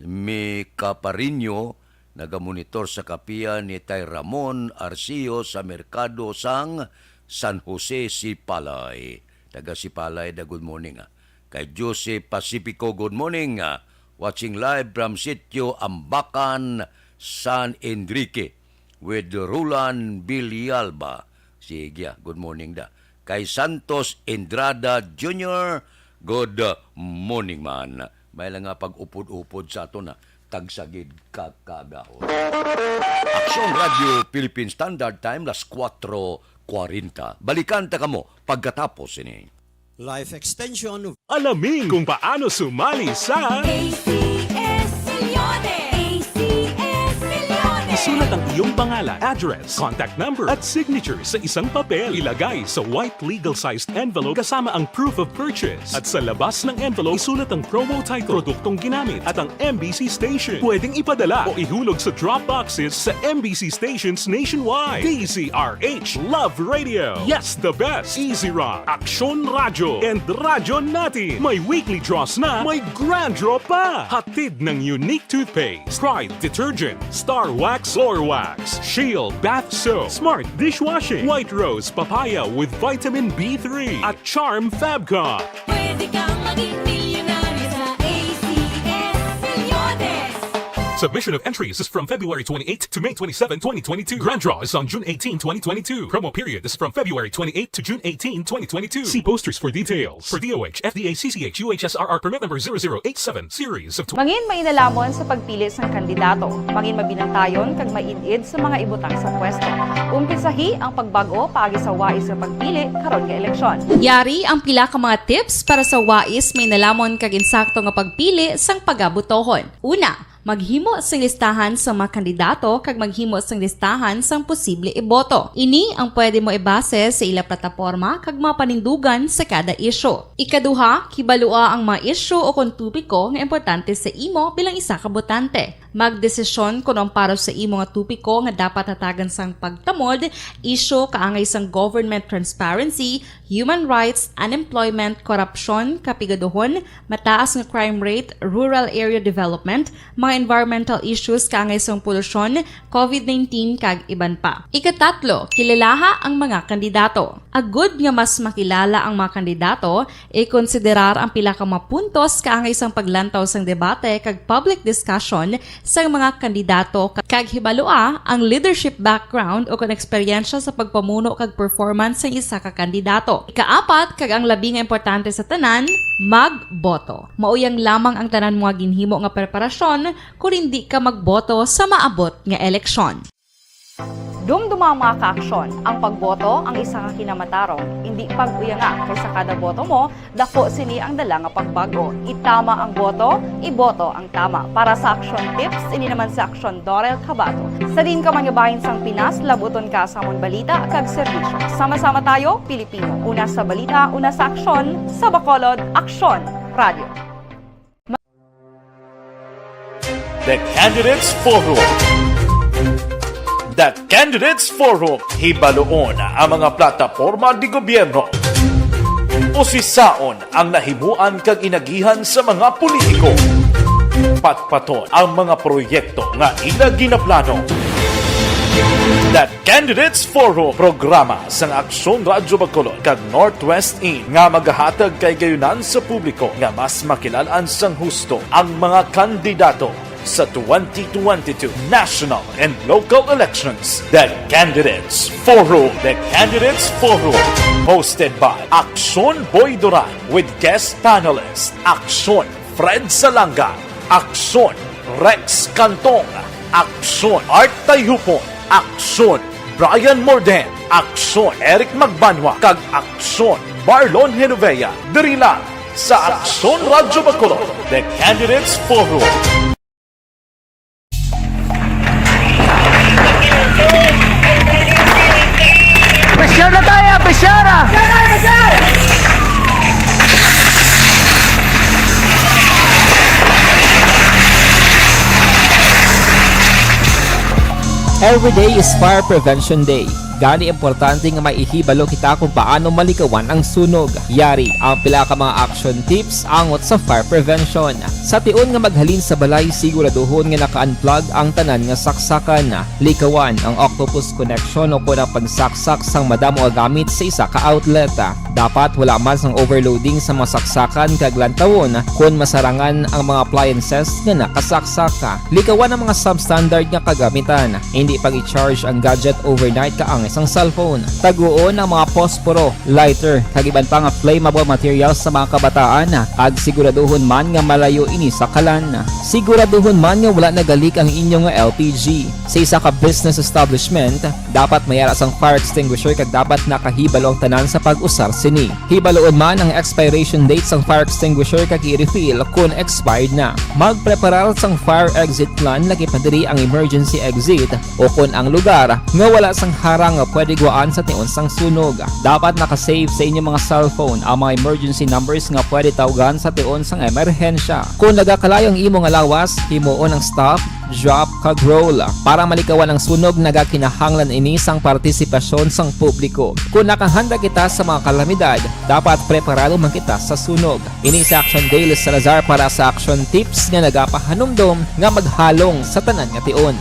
Mika Parinyo, nagamonitor sa kapihan ni Tay Ramon Arcio sa merkado sang San Jose, Sipalay. Taga Sipalay da, good morning, ah. Kay Jose Pacifico, good morning, ah. Watching live from Sitio Ambacan, San Enrique. with Roland Villalba. Sige, ah, good morning da. Kay Santos Entrada Junior, good morning man. May lang nga pag-upod-upod sa aton, ha. Tagsagid ka kagahon. Aksyon Radio Philippine Standard Time, las kuwatro kwarenta. Balikan ta kamo pagkatapos ini. Life extension. Alamin kung paano sumali sa A C S Milyones! A C S Milyones! Isulat ang iyong pangalan, address, contact number, at signature sa isang papel. Ilagay sa white legal-sized envelope kasama ang proof of purchase. At sa labas ng envelope, isulat ang promo title, produktong ginamit, at ang M B C station. Pwedeng ipadala o ihulog sa drop boxes sa M B C stations nationwide. D Z R H Love Radio. Yes, the best. Easy Run, Aksyon Radyo, and Radyo Natin. May weekly draws na, may grand draw pa. Hatid ng Unique Toothpaste, Pride Detergent, Star Wax, Floor Wax, Shield Bath Soap, Smart Dishwashing, White Rose Papaya with Vitamin B three, at Charm Fabcon. Pwede kang maging milyonaryo sa A C S Milyones. Submission of entries is from February twenty-eighth to May twenty-seven, twenty twenty-two. Grand draw is on June eighteen, twenty twenty-two. Promo period is from February twenty-eighth to June eighteen, twenty twenty-two. See posters for details. For D O H, F D A, C C H, U H S R R permit number zero zero eight seven, series of tw- Mangin mainalamon sa pagpili sang kandidato. Mangin mabinantayon kag maid-id sa mga ibutang sa pwesto. Umpisahi ang pagbag-o paagi sa wais nga pagpili karon nga eleksyon. Yari ang pila ka mga tips para sa wais, mainalamon kag insakto nga pagpili sang pagabotohon. Una, maghimo sing listahan sa mga kandidato kag maghimo sing listahan sang posible iboto. Ini ang pwede mo ibase sa ila plataporma kag mga panindugan sa kada isyu. Ikaduha, kibalua ang mga isyu o kon topiko nga importante sa imo bilang isa ka botante. Magdesisyon kon ang para sa imo nga topiko nga dapat hatagan sang pagtamod, isyu kaangay sang government transparency, human rights, unemployment, korupsyon, kapigaduhon, mataas nga crime rate, rural area development, mga environmental issues kaangay sang polusyon, covid nineteen, kag iban pa. Ikatatlo, kilalaha ang mga kandidato. Agud nga mas makilala ang mga kandidato, ikonsiderar ang pila ka mga puntos kaangay sang paglantaw sang debate kag public discussion sang mga kandidato, kag hibalua ang leadership background o kon eksperyensya sa pagpamuno kag performance sang isa ka kandidato. Ikaapat, kag ang labi nga importante sa tanan, magboto. Mauyang lamang ang tanan mo nga ginhimo nga preparasyon kon indi ka magboto sa maabot nga eleksyon. Dumduma, mga kaaksyon, ang pagboto ang isa ka kinamatarong, indi pag-uyanga, kay sa kada boto mo, dako sini ang dala nga pagbag-o. Itama ang boto, iboto ang tama. Para sa Aksyon Tips, ini naman si Aksyon Dorel Cabato. Sa diin ka man nga bahin sang Pinas, labuton ka sa amon balita kag serbisyo. Sama-sama tayo, Pilipino. Una sa balita, una sa aksyon, sa Bacolod, Aksyon Radio. The Candidates Forum. The Candidates Forum, hibaluon ang mga plataporma de gobyerno. Usisaon ang nahimuan kag inagihan sa mga politiko. Patpaton ang mga proyekto nga ila ginaplano. The Candidates Forum, programa sang Aksyon Radyo Bacolod kag Northwest In nga magahatag kaigayonan sa publiko nga mas makilal-an sang husto ang mga kandidato sa twenty twenty-two national and local elections. The Candidates Forum. The Candidates Forum, hosted by Aksyon Boy Duran with guest panelist Aksyon Fred Salanga, Aksyon Rex Cantong, Aksyon Art Tayhupon, Aksyon Brian Morden, Aksyon Eric Magbanwa, kag Aksyon Marlon Genovea, diri lang sa Aksyon Radyo Bacolod, The Candidates Forum. Presyar na tayo, presyar! Every day is Fire Prevention Day. Gani importante nga maihibalo kita kung paano malikawan ang sunog. Yari ang pila ka mga action tips angot sa fire prevention. Sa tion nga maghalin sa balay, siguraduhon nga naka-unplug ang tanan nga saksakan. Likawan ang octopus connection o kon ang pagsaksak sang madamo nga gamit sa isa ka outlet. Dapat wala man sang overloading sa mga saksakan kag lantawon kon masarangan ang mga appliances nga nakasaksak. Likawan ang mga substandard nga kagamitan. Hindi pag-i-charge ang gadget overnight kaangay sang cellphone. Taguon ang mga posporo, lighter, kag iban pa nga flammable materials sa mga kabataan, kag siguraduhon man nga malayo ini sa kalan. Siguraduhon man nga wala nagalik ang inyo nga L P G. Sa isa ka business establishment, dapat may ara sang fire extinguisher kag dapat nakahibalo ang tanan sa pag-usar sini. Hibaluon man ang expiration date sang fire extinguisher kag i-refill kon expired na. Magpreparar sang fire exit plan, lakip na diri ang emergency exit o kon ang lugar nga wala sang harang nga pwede guwaan sa tion sang sunog. Dapat naka-save sa inyo mga cellphone ang mga emergency numbers nga pwede tawgan sa tion sang emerhensya. Kon nagakalayo ang imo nga lawas, himuon ang stop, drop, kag roll. Para malikawan ang sunog, nagakinahanglan ini sang partisipasyon sang publiko. Kon nakahanda kita sa mga kalamidad, dapat preparado man kita sa sunog. Ini si Action Dale Salazar para sa Action Tips nga nagapahanumdom nga maghalong sa tanan nga tion.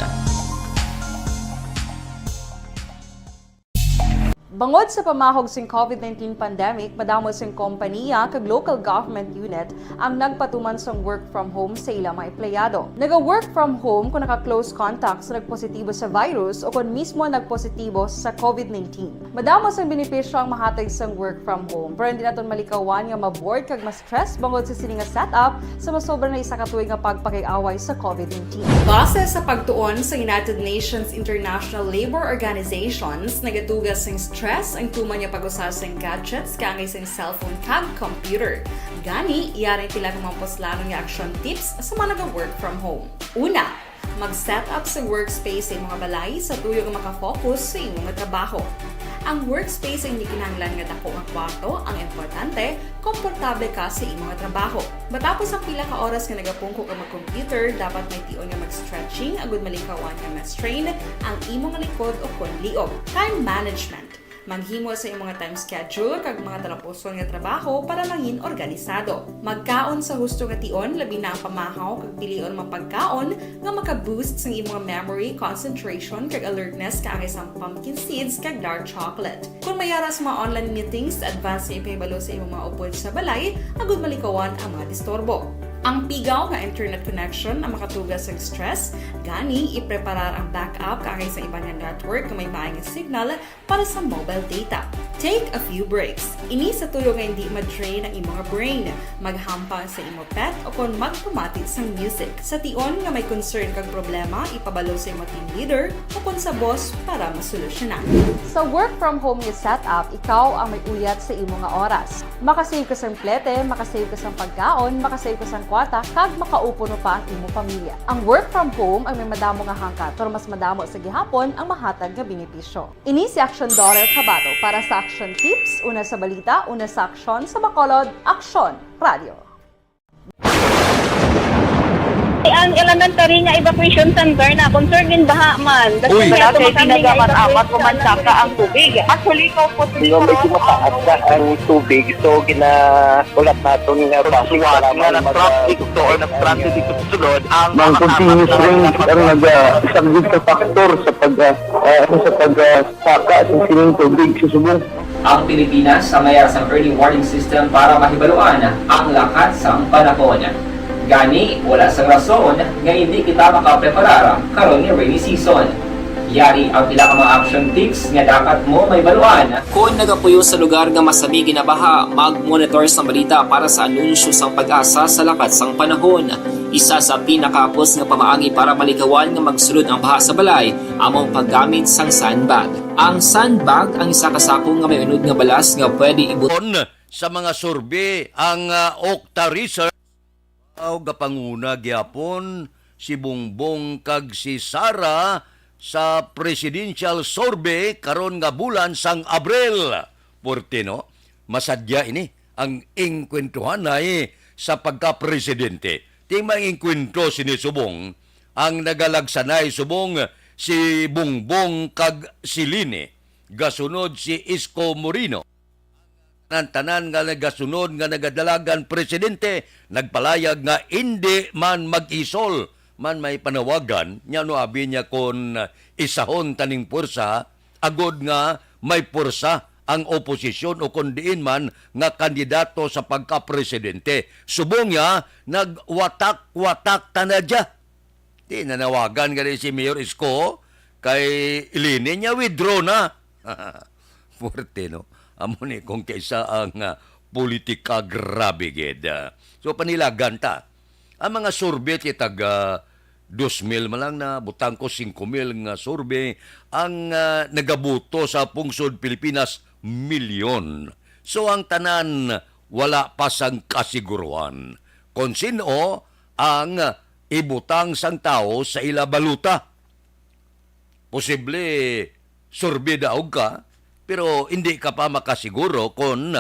Bangod sa pamahog sing covid nineteen pandemic, madamo sing kompaniya kag local government unit ang nagpatuman sang work from home sa ila mga empleyado. Naga-work from home kung naka-close contact sa nagpositibo sa virus o kon mismo nagpositibo sa covid nineteen. Madamo sang benepisyo ang mahatag sang work from home, pero hindi naton malikawan nga ma-bored kag ma-stress bangod sa sini nga setup sa masobra na isa ka tuig nga pagpakig-away sa covid nineteen. Base sa pagtuon sa United Nations International Labour Organizations, nagatuga sing stress ang tuman nga pag-usa sing gadgets kaangay sing cellphone kag computer. Gani, yari pila ka mga puslanon nga action tips sa mga naga-work from home. Una, mag-set up sa workspace sa imong balay sa tuyo nga makafocus sa imong trabaho. Ang workspace ay hindi kinahanglan nga dako nga kwarto, ang importante, komportable ka sa imong trabaho. Matapos ang pila ka oras nga nagapungko ka mag-computer, dapat may tion nga mag-stretching agud malikawan nga ma-strain ang imong likod o kon liog. Time management. Maghimo sa imong time schedule kag mga talapuson nga trabaho para mangin organisado. Magkaon sa husto nga tion, labi na ang pamahaw kag pilion mga pagkaon nga maka-boost sang imong memory, concentration, kag alertness kaangay sang pumpkin seeds kag dark chocolate. Kon may ara sa mga online meetings, advance nga ipahibalo sa imong mga upod sa balay agud malikawan ang mga disturbo. Ang pigaw nga internet connection ang makatuga sang stress, gani ipreparar ang backup kaangay sa iban nga network nga may maay nga signal para sa mobile data. Take a few breaks. Ini sa tuyo nga hindi ma-drain ang imo nga brain. Maghampang sa imo pet o kon magpamati sang music. Sa tion nga may concern kag problema, ipabalo sa imo team leader o kon sa boss para masolusyonan. Sa work from home nga setup, ikaw ang may uyat sa imo nga oras. Makasave ka sang plete, makasave ka sang pagkaon, makasave ka sang kwarta, kag makaupuno pa ang imo pamilya. Ang work from home ang may madamo nga hangkat, pero mas madamo sa gihapon ang mahatag nga benepisyo. Ini si Action Daughter Kabato para sa Action Tips, una sa balita, una sa aksyon, sa Bacolod, Aksyon Radio. Ang elementary nga evacuation center na concern din baha man. Uy, dati tinaga man amat ko man saka ang tubig. Actually, ko po. Di ba, medyo mataas na ang tubig, so ginaulat naton nga basi nga nag-traffic to or nag-transit dito sa sulod ang mga continuous rain ang nag-, ah, isang good factor sa pag, ah, ah, sa pag, ah, saka sa sining tubig sa subong. Ang Pilipinas ang may sang early warning system para mahibaluan ang lakat sang panahon. Gani, wala sang rason nga hindi kita makapreparar karon nga rainy season. Yari ang pila ka mga action tips nga dapat mo mahibaluan. Kon nagapuyo sa lugar nga masami ginabaha, mag-monitor sa balita para sa anunsyo sang PAGASA sa lakat sang panahon. Isa sa pinakahapos nga pamaagi para malikawan nga magsulod ang baha sa balay amo ang paggamit sang sandbag. Ang sandbag ang isa ka sako nga may unod nga balas nga pwede ibutang sa mga survey ang, ah, Octa Research. Aw, gapanguna gyapon si Bongbong kag si Sara sa presidential survey karon nga bulan sang Abril. Puwerte, no? Masadya ini ang engkwentuhanay sa pagkapresidente. Ti maengkwentro sini subong ang nagalagsanay subong si Bongbong kag si Leni. gasunod si Isko Moreno. Tanan-tanan nga nagasunod nga nagadalagan presidente, nagpalayag nga indi man mag-isol. Man may panawagan, nya no abi niya kon isahon taning pwersa, agod nga may pwersa ang oposisyon o kon diin man nga kandidato sa pagka-presidente. Subong niya, nagwatak-watak ta na dya. Di nanawagan gali si Mayor Isko kay Leni niya withdraw na. Forte, no? Amo ni kung kaisa ang ah, politika, grabe gid. Ah, so, panilagan ta. Ang mga survey kay taga dos mil man lang na, butang ko singko mil nga survey, ang ah, nagabuto sa pungsod Pilipinas, milyon. So, ang tanan wala pa sang kasiguruhan kon sin-o ang ibutang sang tawo sa ila balota. Posible, survey daog ka, pero hindi ka pa makasiguro kon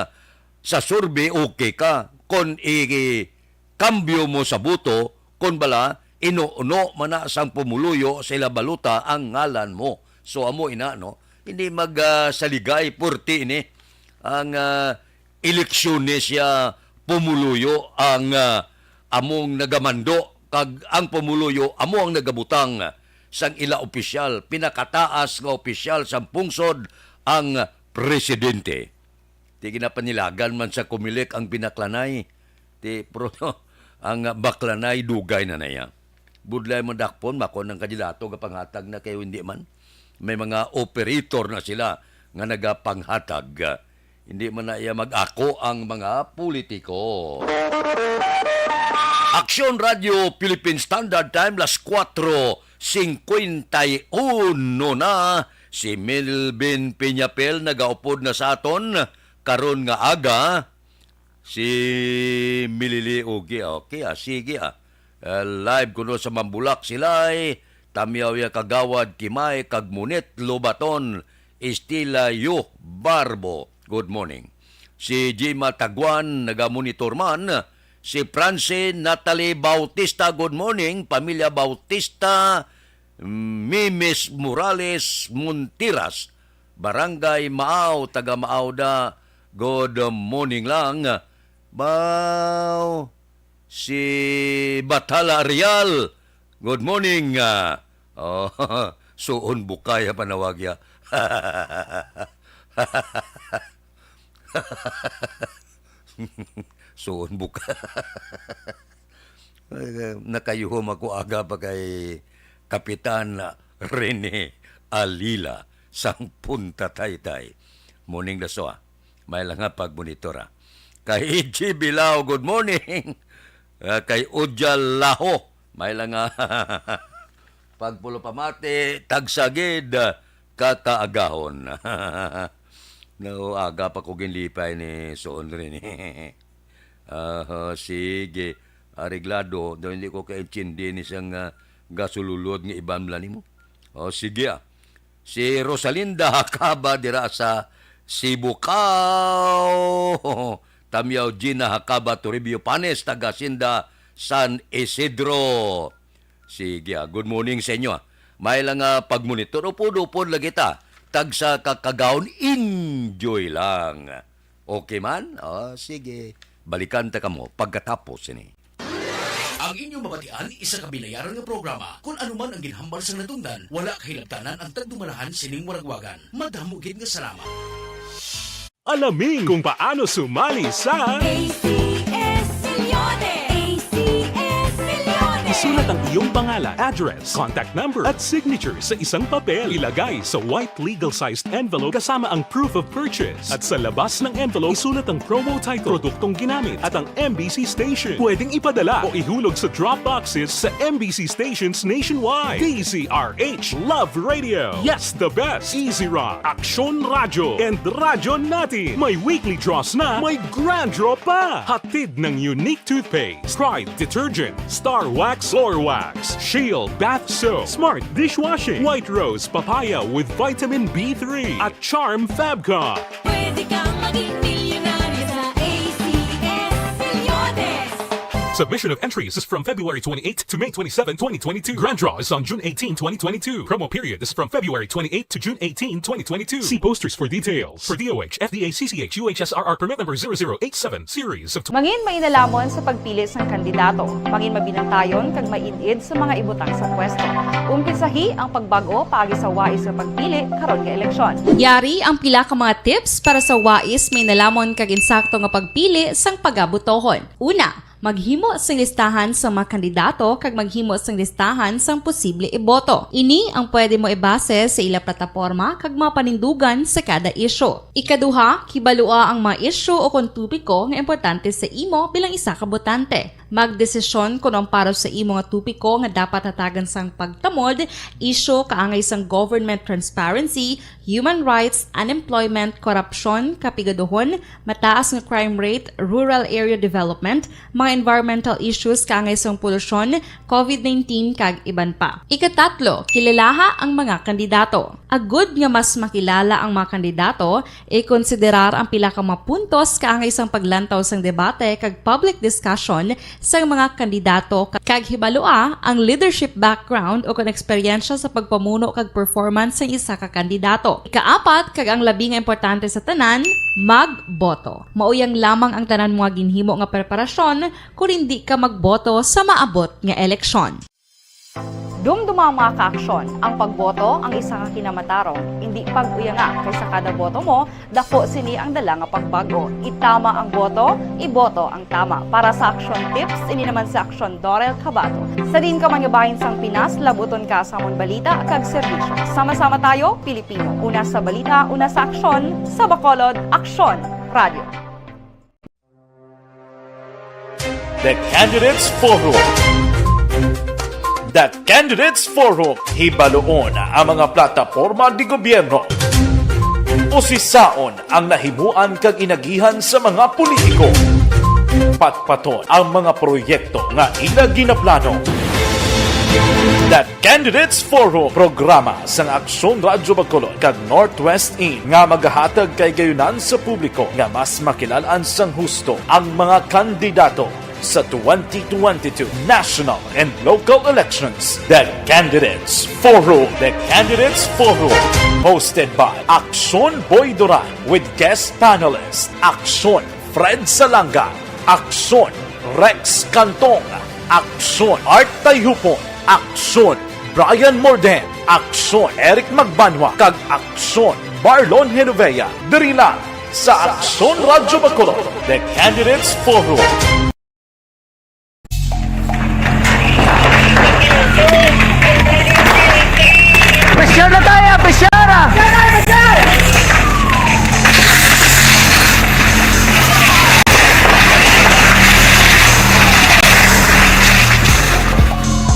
sa survey okay ka, kon i-, kambyo mo sa boto, kon bala, inuuno man na sang pumuluyo sa ila balota ang ngalan mo. So, amo ina, no? Hindi mag, ah, saligay, purti ini. Ang, ah, eleksyones siya pumuluyo ang, ah, among nagamando, kag ang pumuluyo amo ang nagabutang sang ila opisyal, pinakataas nga opisyal sang pungsod, ang presidente. Ti ginapanilagan man sa Comelec ang binaklanay. Ti, pero ang baklanay dugay na naya. Budlay mo dakpon, mako ng kandidato nga panghatag na kayo, hindi man. May mga operator na sila nga nagapanghatag. Hindi man na iya mag-ako ang mga politiko. Aksyon Radio Philippine Standard Time, las kuwatro singkwenta y uno na. Si Melvin Peñapel nagaupod na sa aton karon nga aga. Si Milili Ugi, okay, ah, sige, ah. Ah, live kuno sa Mambulak, Silay, Tamyaw ya Kagawad, Kimay, kag Munit, Lobaton, Estila Yu Barbo. Good morning. Si Jima Taguan, nagamonitor man. Si Francine Natalie Bautista, good morning. Pamilya Bautista, Mimis Morales Montiras, Barangay Maaw, taga Maaw da. Good morning lang. Bao, si Bathala Real. Good morning. Ah, oh, suon bukay ang panawag ya. Suon bukay. Nakayuhom ako aga pa kay Kapitan Rene Alila sang Punta Taytay. Morning, Daso, ah. May lang nga pagmonitor, ah. Kay G Bilao, good morning. Ah, kay Ujal Laho, may lang nga pagpulupamati, tagsagid, ah, kakaagahon. No, aga pa ko ginlipay ni Suon rin, eh. Ah, sige. Areglado, daw hindi ko kaintindi ni sang, ah, gasululod nga iban lang nimo. O, sige, ah. Si Rosalinda Hakaba dira sa Sibukaw. Tamyaw Gina Hakaba Toribio Panes, taga Sinda, San Isidro. Sige, ah, good morning sa inyo, ah. May lang, ah, pagmonitor. Upod-upod lagi ta. Tagsa ka kagahon, enjoy lang. Okay man? O, sige. Balikan ta kamo pagkatapos sini. Ang inyong mabatian, isa ka binayaran nga programa. Kung ano man ang ginhambal sang natungdan, wala kahilabtanan ang tagdumalahan sining waragwagan. Madamo gid nga salamat. Alamin kung paano sumali sa A C S Milyones! A C S Milyones! Isulat ang iyong pangalan, address, contact number, at signature sa isang papel. Ilagay sa white legal-sized envelope kasama ang proof of purchase. At sa labas ng envelope, isulat ang promo title, produktong ginamit, at ang M B C station. Pwedeng ipadala o ihulog sa drop boxes sa M B C stations nationwide. D Z R H Love Radio. Yes, the best. Easy Rock, Aksyon Radyo, and Radyo Natin. May weekly draws na, may grand draw pa. Hatid ng Unique Toothpaste, Pride Detergent, Star Wax, Floor Wax, Shield Bath Soap, Smart Dishwashing, White Rose Papaya with Vitamin B three, at Charm Fabcon. Pwede kang maging milyonaryo sa A C S Milyones. Submission of entries is from February twenty-eighth to May twenty-seven, twenty twenty-two. Grand draw is on June eighteen, twenty twenty-two. Promo period is from February twenty-eighth to June eighteen, twenty twenty-two. See posters for details. For D O H, F D A, C C H, U H S R R permit number zero zero eight seven, series of Mangin mainalhamon sa pagpili sang kandidato. Mangin mabinantayon kag maid-id sa mga ibutang sa pwesto. Umpisahi ang pagbag-o paagi sa wais nga pagpili karon nga eleksyon. Yari ang pila ka mga tips para sa wais mainalhamon kag insakto nga pagpili sang pagabutohon. Una, maghimo sing listahan sa mga kandidato kag maghimo sing listahan sang posible iboto. Ini ang pwede mo ibase sa ila plataporma kag mga panindugan sa kada isyu. Ikaduha, kibalua ang mga isyu o kon topiko nga importante sa imo bilang isa ka botante. Magdesisyon kon ang para sa imo nga topiko nga dapat hatagan sang pagtamod, isyu kaangay sang government transparency, human rights, unemployment, korupsyon, kapigaduhon, mataas nga crime rate, rural area development, mga environmental issues kaangay sang polusyon, covid nineteen, kag iban pa. Ikatatlo, kilalaha ang mga kandidato. Agud nga mas makilala ang mga kandidato, ikonsiderar ang pila ka mga puntos kaangay sang paglantaw sang debate kag public discussion sang mga kandidato, kag hibalua ang leadership background o kon eksperyensya sa pagpamuno kag performance sang isa ka kandidato. Ikaapat, kag ang labi nga importante sa tanan, magboto. Mauyang lamang ang tanan mo nga ginhimo nga preparasyon kon indi ka magboto sa maabot nga eleksyon. Dumduma ang mga kaaksyon. Ang pagboto ang isa ka kinamatarong. Indi pag-uyanga, kay sa kada boto mo, daku sini ang dala nga pagbag-o. Itama ang boto, iboto ang tama. Para sa Aksyon Tips, ini naman si Aksyon Dorel Cabato. Sa diin ka man nga bahin sang Pinas, labuton ka sa amon balita kag serbisyo. Sama-sama tayo, Pilipino. Una sa balita, una sa aksyon, sa Bacolod, Aksyon Radio. The Candidates Forum. The Candidates Forum, hibaluon ang mga plataporma di gobyerno. Usisaon ang nahimuan kag inagihan sa mga politiko. Patpaton ang mga proyekto nga ila ginaplano. The Candidates Forum, programa sang Aksyon Radyo Bacolod kag Northwest In nga magahatag kay gayunan sa publiko nga mas makilal-an sang husto ang mga kandidato sa twenty twenty-two national and local elections. The Candidates Forum. The Candidates Forum, hosted by Aksyon Boy Duran with guest panelist Aksyon Fred Salanga, Aksyon Rex Cantong, Aksyon Art Tayhupon, Aksyon Brian Morden, Aksyon Eric Magbanwa, kag Aksyon Marlon Genovea, diri lang sa Aksyon Radyo Bacolod, The Candidates Forum. Pressure na tayo, pressure!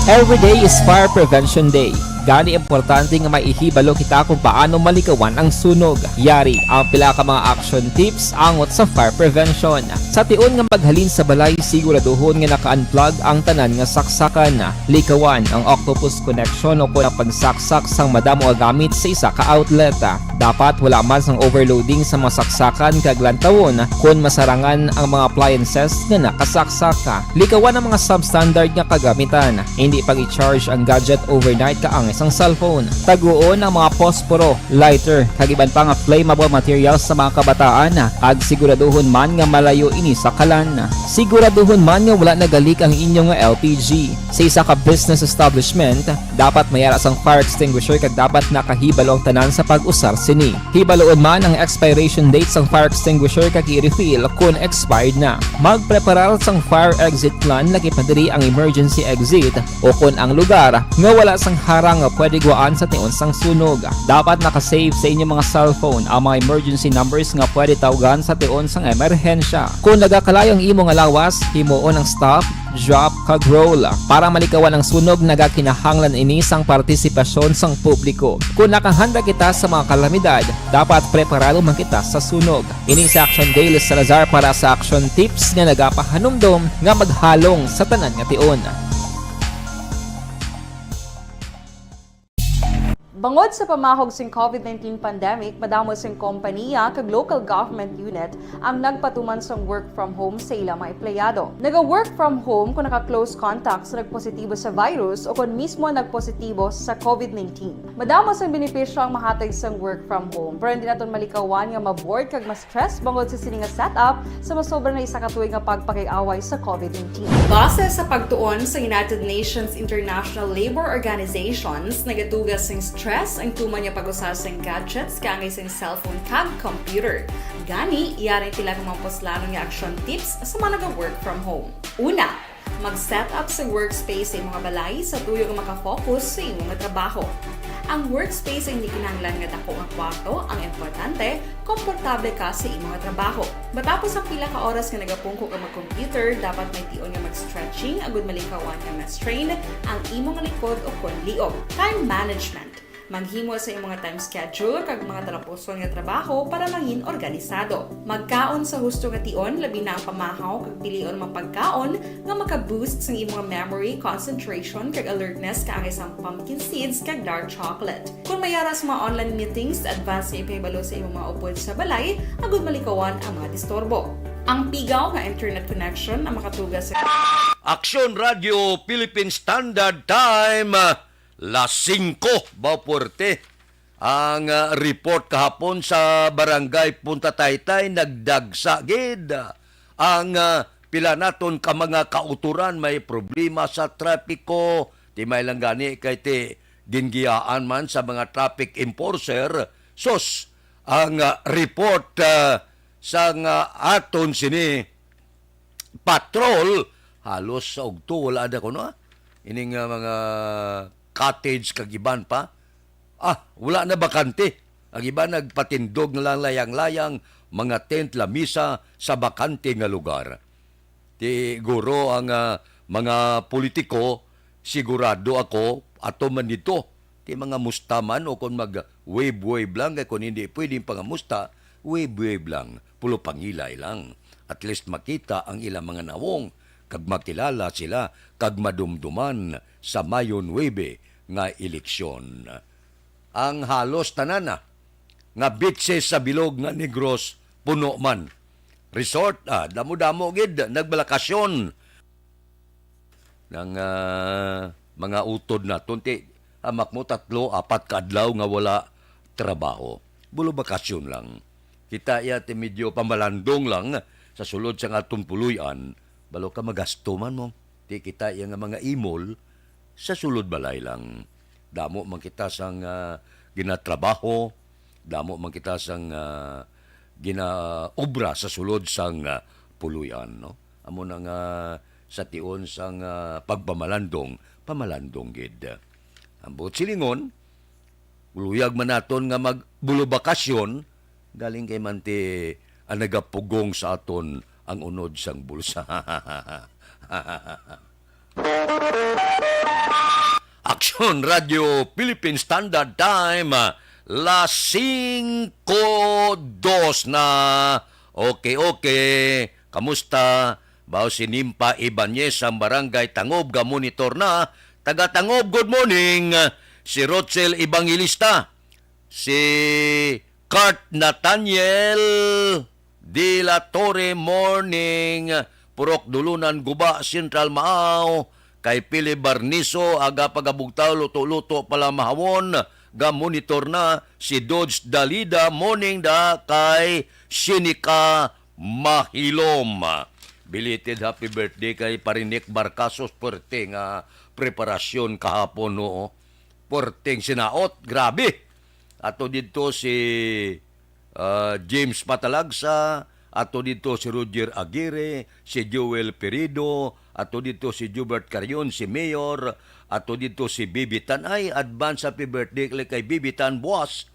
Every day is Fire Prevention Day. Gani, importante nga maihibalo kita kung paano malikawan ang sunog. Yari ang pila ka mga action tips angot sa fire prevention. Sa tion nga maghalin sa balay, siguraduhon nga naka-unplug ang tanan nga saksakan. Likawan ang octopus connection o kon ang pagsaksak sang madamo nga gamit sa isa ka outlet. Dapat wala man sang overloading sa mga saksakan kag lantawon kon masarangan ang mga appliances nga nakasaksak. Likawan ang mga substandard nga kagamitan. Hindi pag-i-charge ang gadget overnight kaangay sang cellphone. Taguon ang mga posporo, lighter, kag iban pa nga flammable materials sa mga kabataan, kag siguraduhon man nga malayo ini sa kalan. Siguraduhon man nga wala nagalik ang inyo nga L P G. Sa isa ka business establishment, dapat may ara sang fire extinguisher kag dapat nakahibalo ang tanan sa pag-usar sini. Hibaluon man ang expiration date sang fire extinguisher kag i-refill kon expired na. Magpreparar sang fire exit plan, lakip na diri ang emergency exit o kon ang lugar nga wala sang harang nga pwede guwaan sa tion sang sunog. Dapat naka-save sa inyo mga cellphone ang mga emergency numbers nga pwede tawgan sa tion sang emerhensya. Kon nagakalayo ang imo nga lawas, himuon ang stop, drop, kag roll. Para malikawan ang sunog, nagakinahanglan ini sang partisipasyon sang publiko. Kon nakahanda kita sa mga kalamidad, dapat preparado man kita sa sunog. Ini si Action Dale Salazar para sa Action Tips nga nagapahanumdom nga maghalong sa tanan nga tion. Bangod sa pamahog sing COVID nineteen pandemic, madamo sing kompaniya kag local government unit ang nagpatuman sang work from home sa ilang mga empleyado. Naga-work from home kung naka-close contact sa nagpositibo sa virus o kon mismo nagpositibo sa COVID nineteen. Madamo sang benepisyo ang mahatag sang work from home, pero hindi naton malikawan nga ma-bored kag ma-stress bangod sa sini nga setup sa masobra na isa ka tuig nga pagpakig-away sa COVID nineteen. Base sa pagtuon sa United Nations International Labour Organizations, nagatuga sing stress ang tuman nga pag-usa sing gadgets kaangay sing cellphone kag computer. Gani, yari ang pila ka mga puslanon nga action tips sa mga naga-work from home. Una, mag-set up sa workspace sa imong balay sa tuyo nga makafocus sa imong trabaho. Ang workspace ay hindi kinahanglan nga dako nga kwarto, ang importante, komportable ka sa imong trabaho. Matapos ang pila ka oras nga nagapungko ka mag-computer, dapat may tion nga mag-stretching agud malikawan nga ma-strain ang imong likod o kon liog. Time management. Maghimo sa imong mga time schedule kag mga talapuson nga trabaho para mangin organisado. Magkaon sa husto nga tion, labi na ang pamahaw kag pilion mga pagkaon nga maka-boost sang imong memory, concentration, kag alertness kaangay sang pumpkin seeds kag dark chocolate. Kung may ara sa mga online meetings, advance nga ipahibalo sa imong mga upod sa balay agud malikawan ang mga disturbo. Ang pigaw nga internet connection ang makatuga sa Aksyon Radio Philippine Standard Time, las singko, baw puwerte. Ang, ah, report kahapon sa Barangay Punta Taytay, nagdagsa gid ang, ah, pila naton ka mga kauturan may problema sa trapiko. Ti may lang gani kay ti gingiyaan man sa mga traffic enforcer. Sus, ang, ah, report, ah, sang, ah, aton sini patrol, halos sa ugto, wala na kuno, ah. Ining, ah, mga cottage kag iban pa. Ah, wala na, bakante. Ang iban nagpatindog na lang layang-layang, mga tent, lamisa sa bakante nga lugar. Ti guro ang, ah, mga politiko, sigurado ako, ato man dito. Ti mangamusta man o kon mag-wave-wave lang, kay kon hindi pwedeng pangamusta, wave-wave lang, pulopangilay lang. At least makita ang ilang mga nawong, kag makilala sila, kag madumduman sa Mayo nuebe nga eleksyon. Ang halos tanan na nga beaches sa bilog nga Negros puno man. Resort, ah, damo-damo gid nagbalakasyon. Nang, ah, mga utod naton, ti, hamak mo tatlo, apat ka adlaw nga wala trabaho. Bulo bakasyon lang. Kita iya ti medyo pamalandong lang sa sulod sang aton puloy-an, balo ka magasto man mo. Ti kita iya nga mga imol sa sulod balay lang. Damo man kita sang, ah, ginatrabaho, damo man kita sang, ah, ginaobra sa sulod sang, ah, puloy-an, no? Amo na nga sa tion sang, ah, pagpamalandong, pamalandong gid. Ang buot silingon, luyag man naton nga magbulobakasyon, galing kay man ti ang nagapugong sa aton ang unod sang bulsa. Aksyon Radio Philippine Standard Time, las singko dos na. Okay, okay. Kamusta? Bao si Nimpa Ibanez ang Barangay Tangob, ga-monitor na. Taga Tangob, good morning. Si Rochel Evangelista. Si Kurt Nathaniel de la Torre, morning. Purok Dulunan, Guba, Central, Maaw. Kay Pili Barniso, aga pagabugtaw, luto-luto pala mahawon, ga-monitor na. Si Dodge Dalida, morning da kay Sinica Mahilom. Belated happy birthday kay Parinik Barcasos, puwerte nga preparasyon kahapon, no? Puwerteng sinaot, grabe. Ato didto si, ah, James Patalagsa, ato didto si Roger Aguirre, si Joel Perido, ato didto si Jubert Carion, si Mayor, ato didto si Bibi Tan. Ay, advance happy birthday kay Bibi Tan buwas.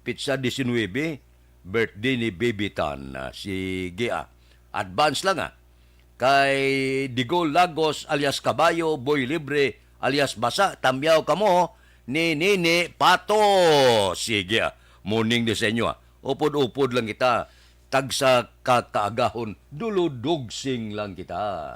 Pitsa diecinuebe, birthday ni Baby Tan. Ah, sige, ah. Advance lang, ah. Kay Digol Lagos alias Kabayo, Boy Libre alias Basa, tamyaw kamo ni Nini Pato. Sige, ah. Morning ni sa inyo, ah. Upod-upod lang kita. Tagsa ka kaagahon, duludugsing lang kita.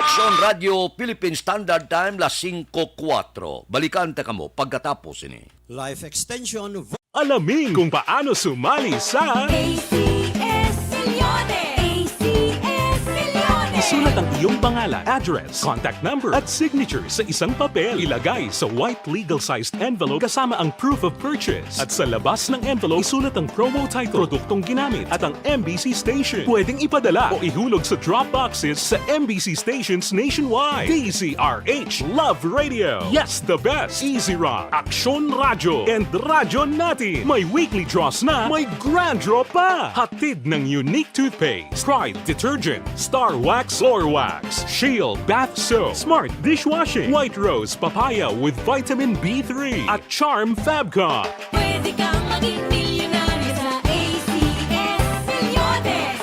Aksyon Radyo Philippine Standard Time, las singko kuwatro. Balikan ta kamo pagkatapos ini. Life Extension. Alamin kung paano sumali sa A C S Millones. A C S Millones. Isulat ang iyong pangalan, address, contact number, at signature sa isang papel. Ilagay sa white legal-sized envelope kasama ang proof of purchase. At sa labas ng envelope, isulat ang promo title, produktong ginamit, at ang M B C station. Pwedeng ipadala o ihulog sa drop boxes sa M B C stations nationwide. D Z R H, Love Radio. Yes, the best. Easy Rock, Aksyon Radyo, and Radyo Natin. May weekly draws na, may grand draw pa. Hatid ng Unique Toothpaste, Pride Detergent, Star Wax, Floor Wax, Shield Bath Soap, Smart Dishwashing, White Rose Papaya with Vitamin B three, at Charm Fabcon. Pwede kang maging milyonaryo sa A C S Millones.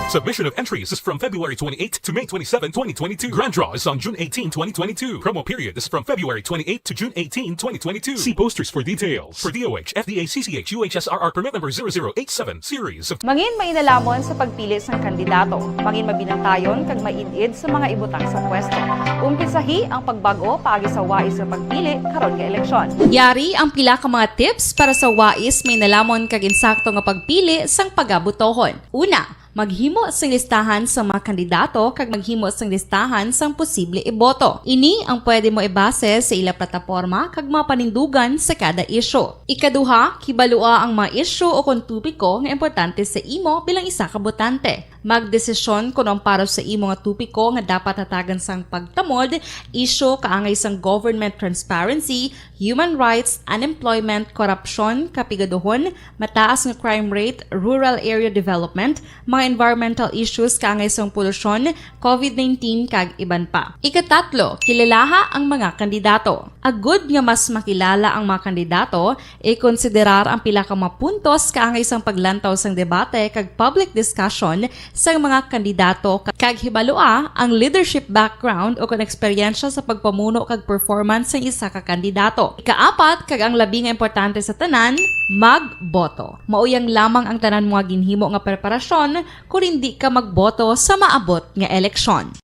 Submission of entries is from February twenty-eighth to May twenty-seven, twenty twenty-two. Grand draw is on June eighteen, twenty twenty-two. Promo period is from February twenty-eighth to June eighteen, twenty twenty-two. See posters for details. For D O H, F D A, C C H, U H S R R permit number zero zero eight seven series of Mangin mainalhamon sa pagpili sang kandidato. Mangin mabinantayon kag maid-id sa mga ibutang sa pwesto. Umpisahi ang pagbag-o paagi sa wais nga pagpili karon nga eleksyon. Yari ang pila ka mga tips para sa wais, mainalhamon kag insakto nga pagpili sang pagabotohon. Una, maghimo sing listahan sa mga kandidato kag maghimo sing listahan sang posible iboto. Ini ang pwede mo ibase sa ila plataporma kag mga panindugan sa kada isyu. Ikaduha, kibalua ang mga isyu o kon topiko nga importante sa imo bilang isa ka botante. Magdesisyon kon ang para sa imo nga topiko nga dapat hatagan sang pagtamod, isyu kaangay sang government transparency, human rights, unemployment, korupsyon, kapigaduhon, mataas nga crime rate, rural area development, mga environmental issues kaangay sang polusyon, covid nineteen, kag iban pa. Ikatatlo, kilalaha ang mga kandidato. Agud nga mas makilala ang mga kandidato, ikonsiderar ang pila ka mga puntos kaangay sang paglantaw sang debate kag public discussion sang mga kandidato, ka-, kag hibalua ang leadership background o kon eksperyensya sa pagpamuno kag performance sang isa ka kandidato. Ikaapat, kag ang labi nga importante sa tanan, magboto. Mao yang lamang ang tanan mo nga ginhimo nga preparasyon kon indi ka magboto sa maabot nga eleksyon.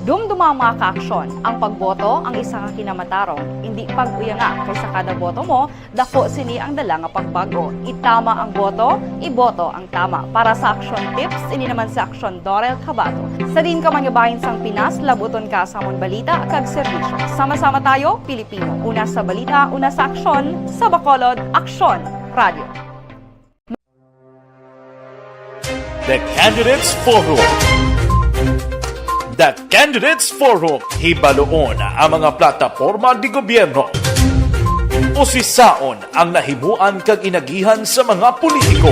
Dumduma, mga kaaksyon, ang pagboto ang isa ka kinamatarong. Indi pag-uyanga, kay sa kada boto mo, dako sini ang dala nga pagbag-o. Itama ang boto, iboto ang tama. Para sa Aksyon Tips, ini naman si Aksyon Dorel Cabato. Sa diin ka man nga bahin sang Pinas, labuton ka sa amon balita kag serbisyo. Sama-sama tayo, Pilipino. Una sa balita, una sa aksyon, sa Bacolod, Aksyon Radio. The Candidates Forum. The Candidates Forum, hibaluon ang mga plataporma de gobyerno. Usisaon ang nahimuan kag inagihan sa mga politiko.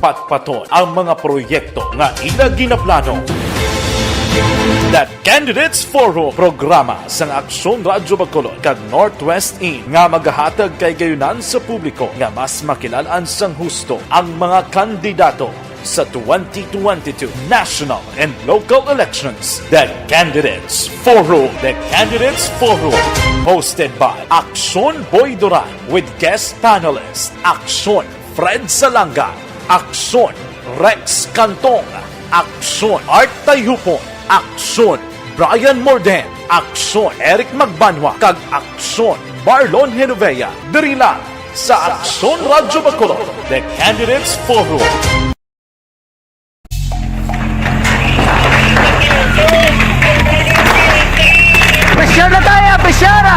Patpaton ang mga proyekto nga ila ginaplano. The Candidates Forum, programa sang Aksyon Radyo Bacolod kag Northwest In, nga magahatag kahigayonan sa publiko nga mas makilal-an sang husto ang mga kandidato sa twenty twenty-two national and local elections. The Candidates Forum. The Candidates Forum, hosted by Aksyon Boy Duran with guest panelist Aksyon Fred Salanga, Aksyon Rex Cantong, Aksyon Art Tayhupon, Aksyon Brian Morden, Aksyon Eric Magbanwa, kag Aksyon Marlon Genovea, diri lang sa Aksyon Radyo Bacolod, The Candidates Forum. Pressure na tayo, pressure na!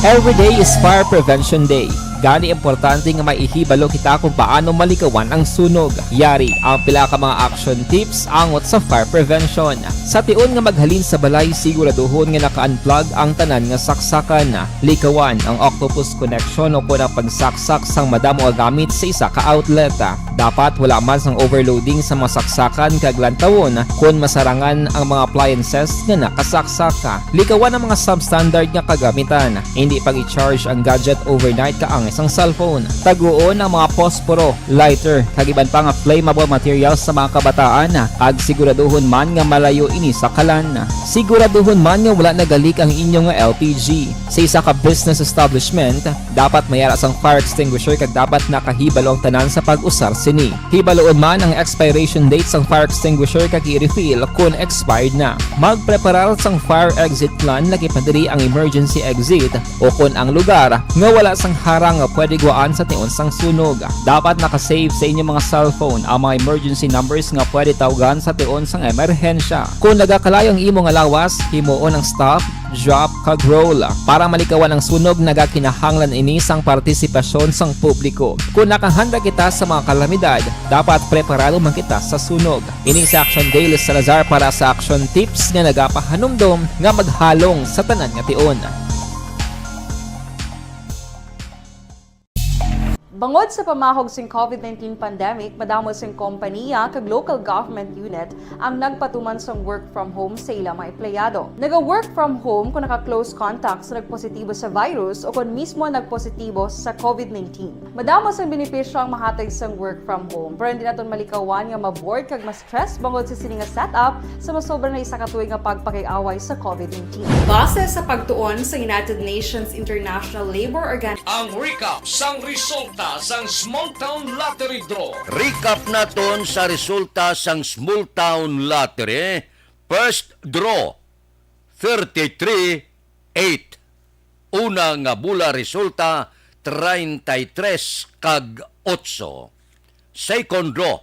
Every day is Fire Prevention Day. Gani, importante nga maihibalo kita kung paano malikawan ang sunog. Yari ang pila ka mga action tips angot sa fire prevention. Sa tion nga maghalin sa balay, siguraduhon nga naka-unplug ang tanan nga saksakan. Likawan ang octopus connection o kon ang pagsaksak sang madamo nga gamit sa isa ka outlet. Dapat wala man sang overloading sa mga saksakan kag lantawon kon masarangan ang mga appliances nga nakasaksak. Likawan ang mga substandard nga kagamitan. Hindi pag-i-charge ang gadget overnight kaang sang cellphone. Taguon ang mga posporo, lighter, kag iban pa nga flammable materials sa mga kabataan, kag siguraduhon man nga malayo ini sa kalan. Siguraduhon man nga wala nagalik ang inyo nga L P G. Sa isa ka business establishment, dapat may ara sang fire extinguisher kag dapat nakahibalo ang tanan sa pag-usar sini. Hibaluon man ang expiration date sang fire extinguisher kag i-refill kon expired na. Magpreparar sang fire exit plan, lakip na diri ang emergency exit o kon ang lugar nga wala sang harang nga pwede gwaan sa tion sang sunog. Dapat naka-save sa inyo mga cellphone ang mga emergency numbers nga pwede tawgan sa tion sang emerhensya. Kon nagakalayo ang imo nga lawas, himuon ang stop, drop, kag roll. Para malikawan ang sunog, nagakinahanglan ini sang partisipasyon sang publiko. Kon nakahanda kita sa mga kalamidad, dapat preparado man kita sa sunog. Ini si Action Dale Salazar para sa Action Tips nga nagapahanumdom nga maghalong sa tanan nga tion. Bangod sa pamahog sing covid nineteen pandemic, madamo sing kompaniya kag local government unit ang nagpatuman sang work from home sa ila mga empleyado. Naga-work from home kung naka-close contact sa nagpositibo sa virus o kon mismo nagpositibo sa covid nineteen. Madamo sang benepisyo ang mahatag sang work from home, pero hindi naton malikawan nga ma-bored kag ma-stress bangod sa sini nga setup sa masobra na isa ka tuig nga pagpakig-away sa covid nineteen. Base sa pagtuon sa United Nations International Labor Organization, ang recap sang resulta sang Small Town Lottery Draw. Recap naton sa resulta sang Small Town Lottery. First draw, thirty-three eight. Una nga bula resulta, treinta y tres kag otso. Second draw,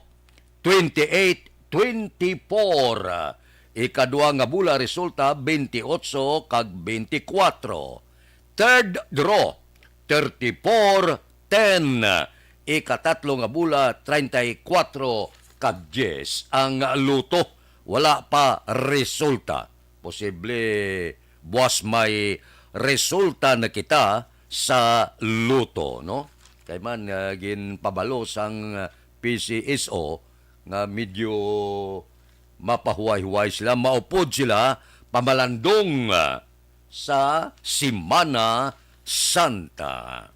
twenty-eight twenty-four. Ikadua nga bula resulta, twenty-eight kag twenty-four. Third draw, thirty-four ten. Ikatatlo nga bula, treinta y cuatro kag diez. Ang luto, wala pa resulta. Posible buwas may resulta na kita sa luto, no? Kay man, ah, ginpabalo sang, ah, P C S O nga medyo mapahuway-huway sila, maupod sila pamalandong, ah, sa Semana Santa.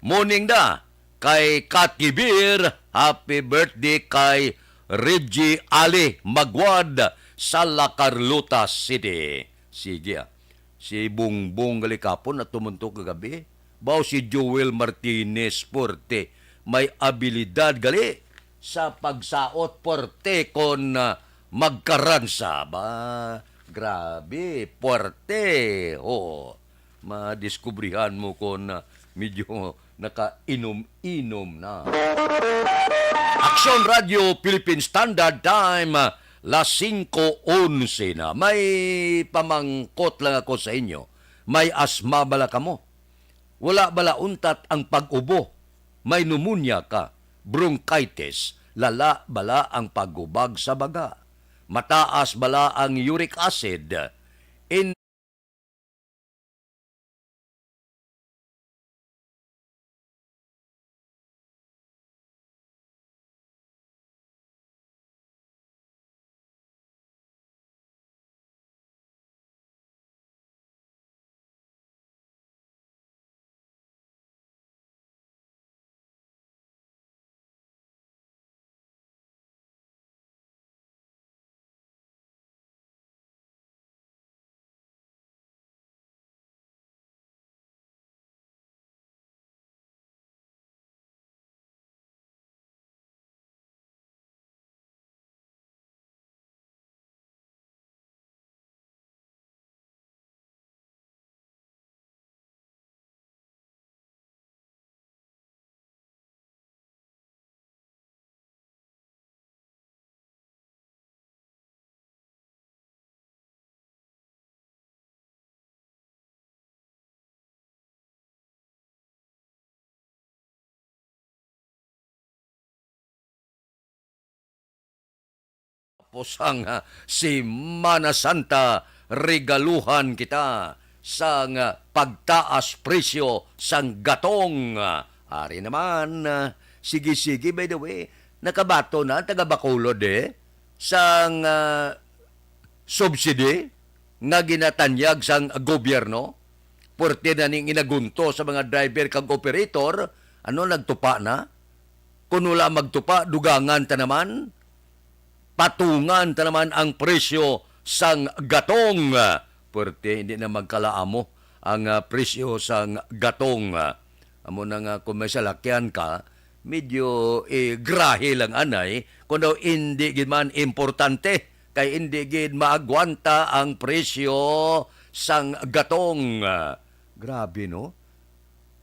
Morning da kay Kati Beer, happy birthday kay Reggie Ali Magwad sa La Carlota City. Sige, ah. Si Bongbong gali kapon at tumunto kagabi. Bao si Joel Martinez Forte, may abilidad gali sa pagsaot, Forte, kon, ah, magkaransa. Ba, grabe, Forte. Oo. Madiskubrihan mo kon, ah, medyo nakainom-inom na. Aksyon Radio Philippine Standard Time, ah, las singko onse na. May pamangkot lang ako sa inyo. May asma bala kamo? Wala bala untat ang pag-ubo? May pneumonia ka, bronchitis, lala bala ang paghubag sa baga? Mataas bala ang uric acid? In Tapos ang, ah, Semana Santa, regaluhan kita sang, ah, pagtaas presyo sang gatong. Ah, ari naman, ah, sige-sige, by the way, nakabaton na ang taga Bacolod, eh, sang, ah, subsidy nga ginatanyag sang gobyerno. Puwerte na ning inagunto sa mga driver kag operator. Ano, nagtupa na? Kung wala magtupa, dugangan ta naman. Patungan ta naman ang presyo sang gatong. Puwerte, hindi na magkalaamo ang, ah, presyo sang gatong. Amo na nga, kung may salakyan ka, medyo, eh, grahe lang anay, kung daw hindi gid man importante, kay hindi gid maagwanta ang presyo sang gatong. Grabe, no?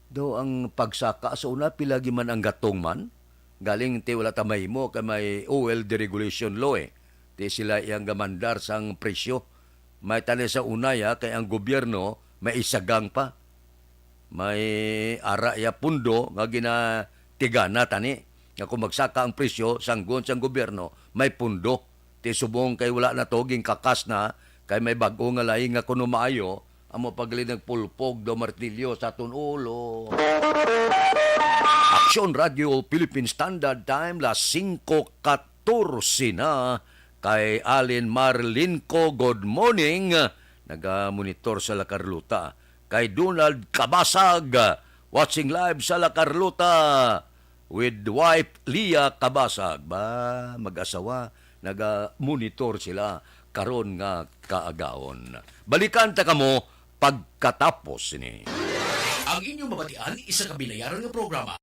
Daw ang pagsaka sa una, pila gid man ang gatong man? Galing ti wala ta mahimo kay may oil deregulation law, eh. Ti sila iyang gamandar sang presyo. May tani sa una ya, kay ang gobyerno may isagang pa. May ara ya pundo nga ginatigana tani. Nga kung magsaka ang presyo, sanggon sang gobyerno, may pundo. Ti subong kay wala na to, ginkakas na, kay may bag-o nga lahi nga kuno maayo, amo pa gali nagpulpog do martilyo sa aton ulo. Aksyon Radio Philippine Standard Time, las singko katorse na, kay Alin Marlinco, good morning. Naga-monitor sa La Carlota. Kay Donald Kabasag, watching live sa La Carlota with wife Leah Kabasag. Ba, mag-asawa, naga-monitor sila karon nga kaagahon. Balikan ta kamo pagkatapos ni. Ang inyong mabatian, isa ka binayaran nga programa.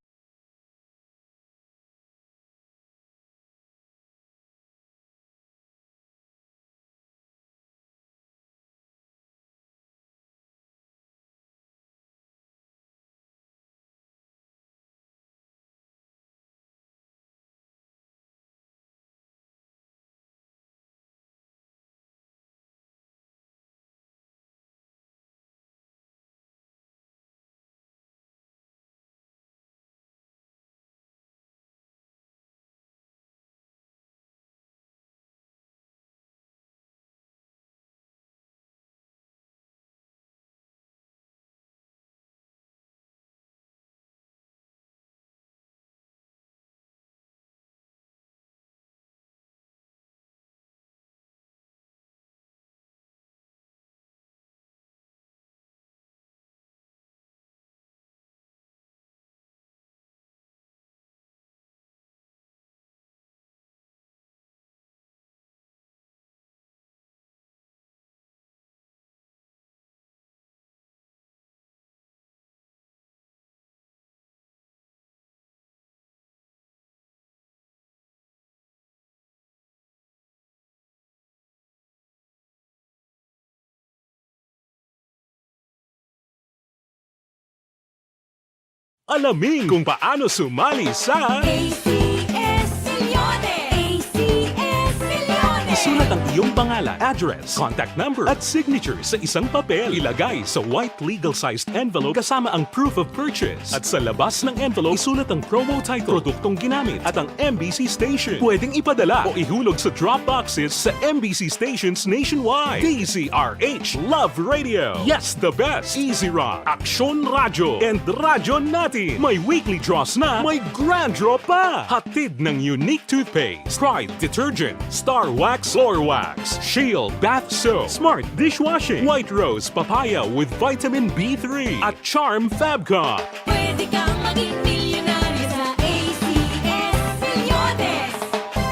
Alamin kung paano sumali sa A C S Milyones! A C S Milyones! Isulat ang iyong pangalan, address, contact number, at signature sa isang papel. Ilagay sa white legal-sized envelope kasama ang proof of purchase. At sa labas ng envelope, isulat ang promo title, produktong ginamit, at ang M B C station. Pwedeng ipadala o ihulog sa drop boxes sa M B C stations nationwide. D Z R H, Love Radio. Yes, the best. Easy Rock, Aksyon Radyo, and Radyo Natin. May weekly draws na, may grand draw pa. Hatid ng Unique Toothpaste, Pride Detergent, Star Wax, Floor Wax, Shield Bath Soap, Smart Dishwashing, White Rose Papaya with Vitamin B three, at Charm Fabcon. Pwede kang maging milyonaryo sa A C S Milyones.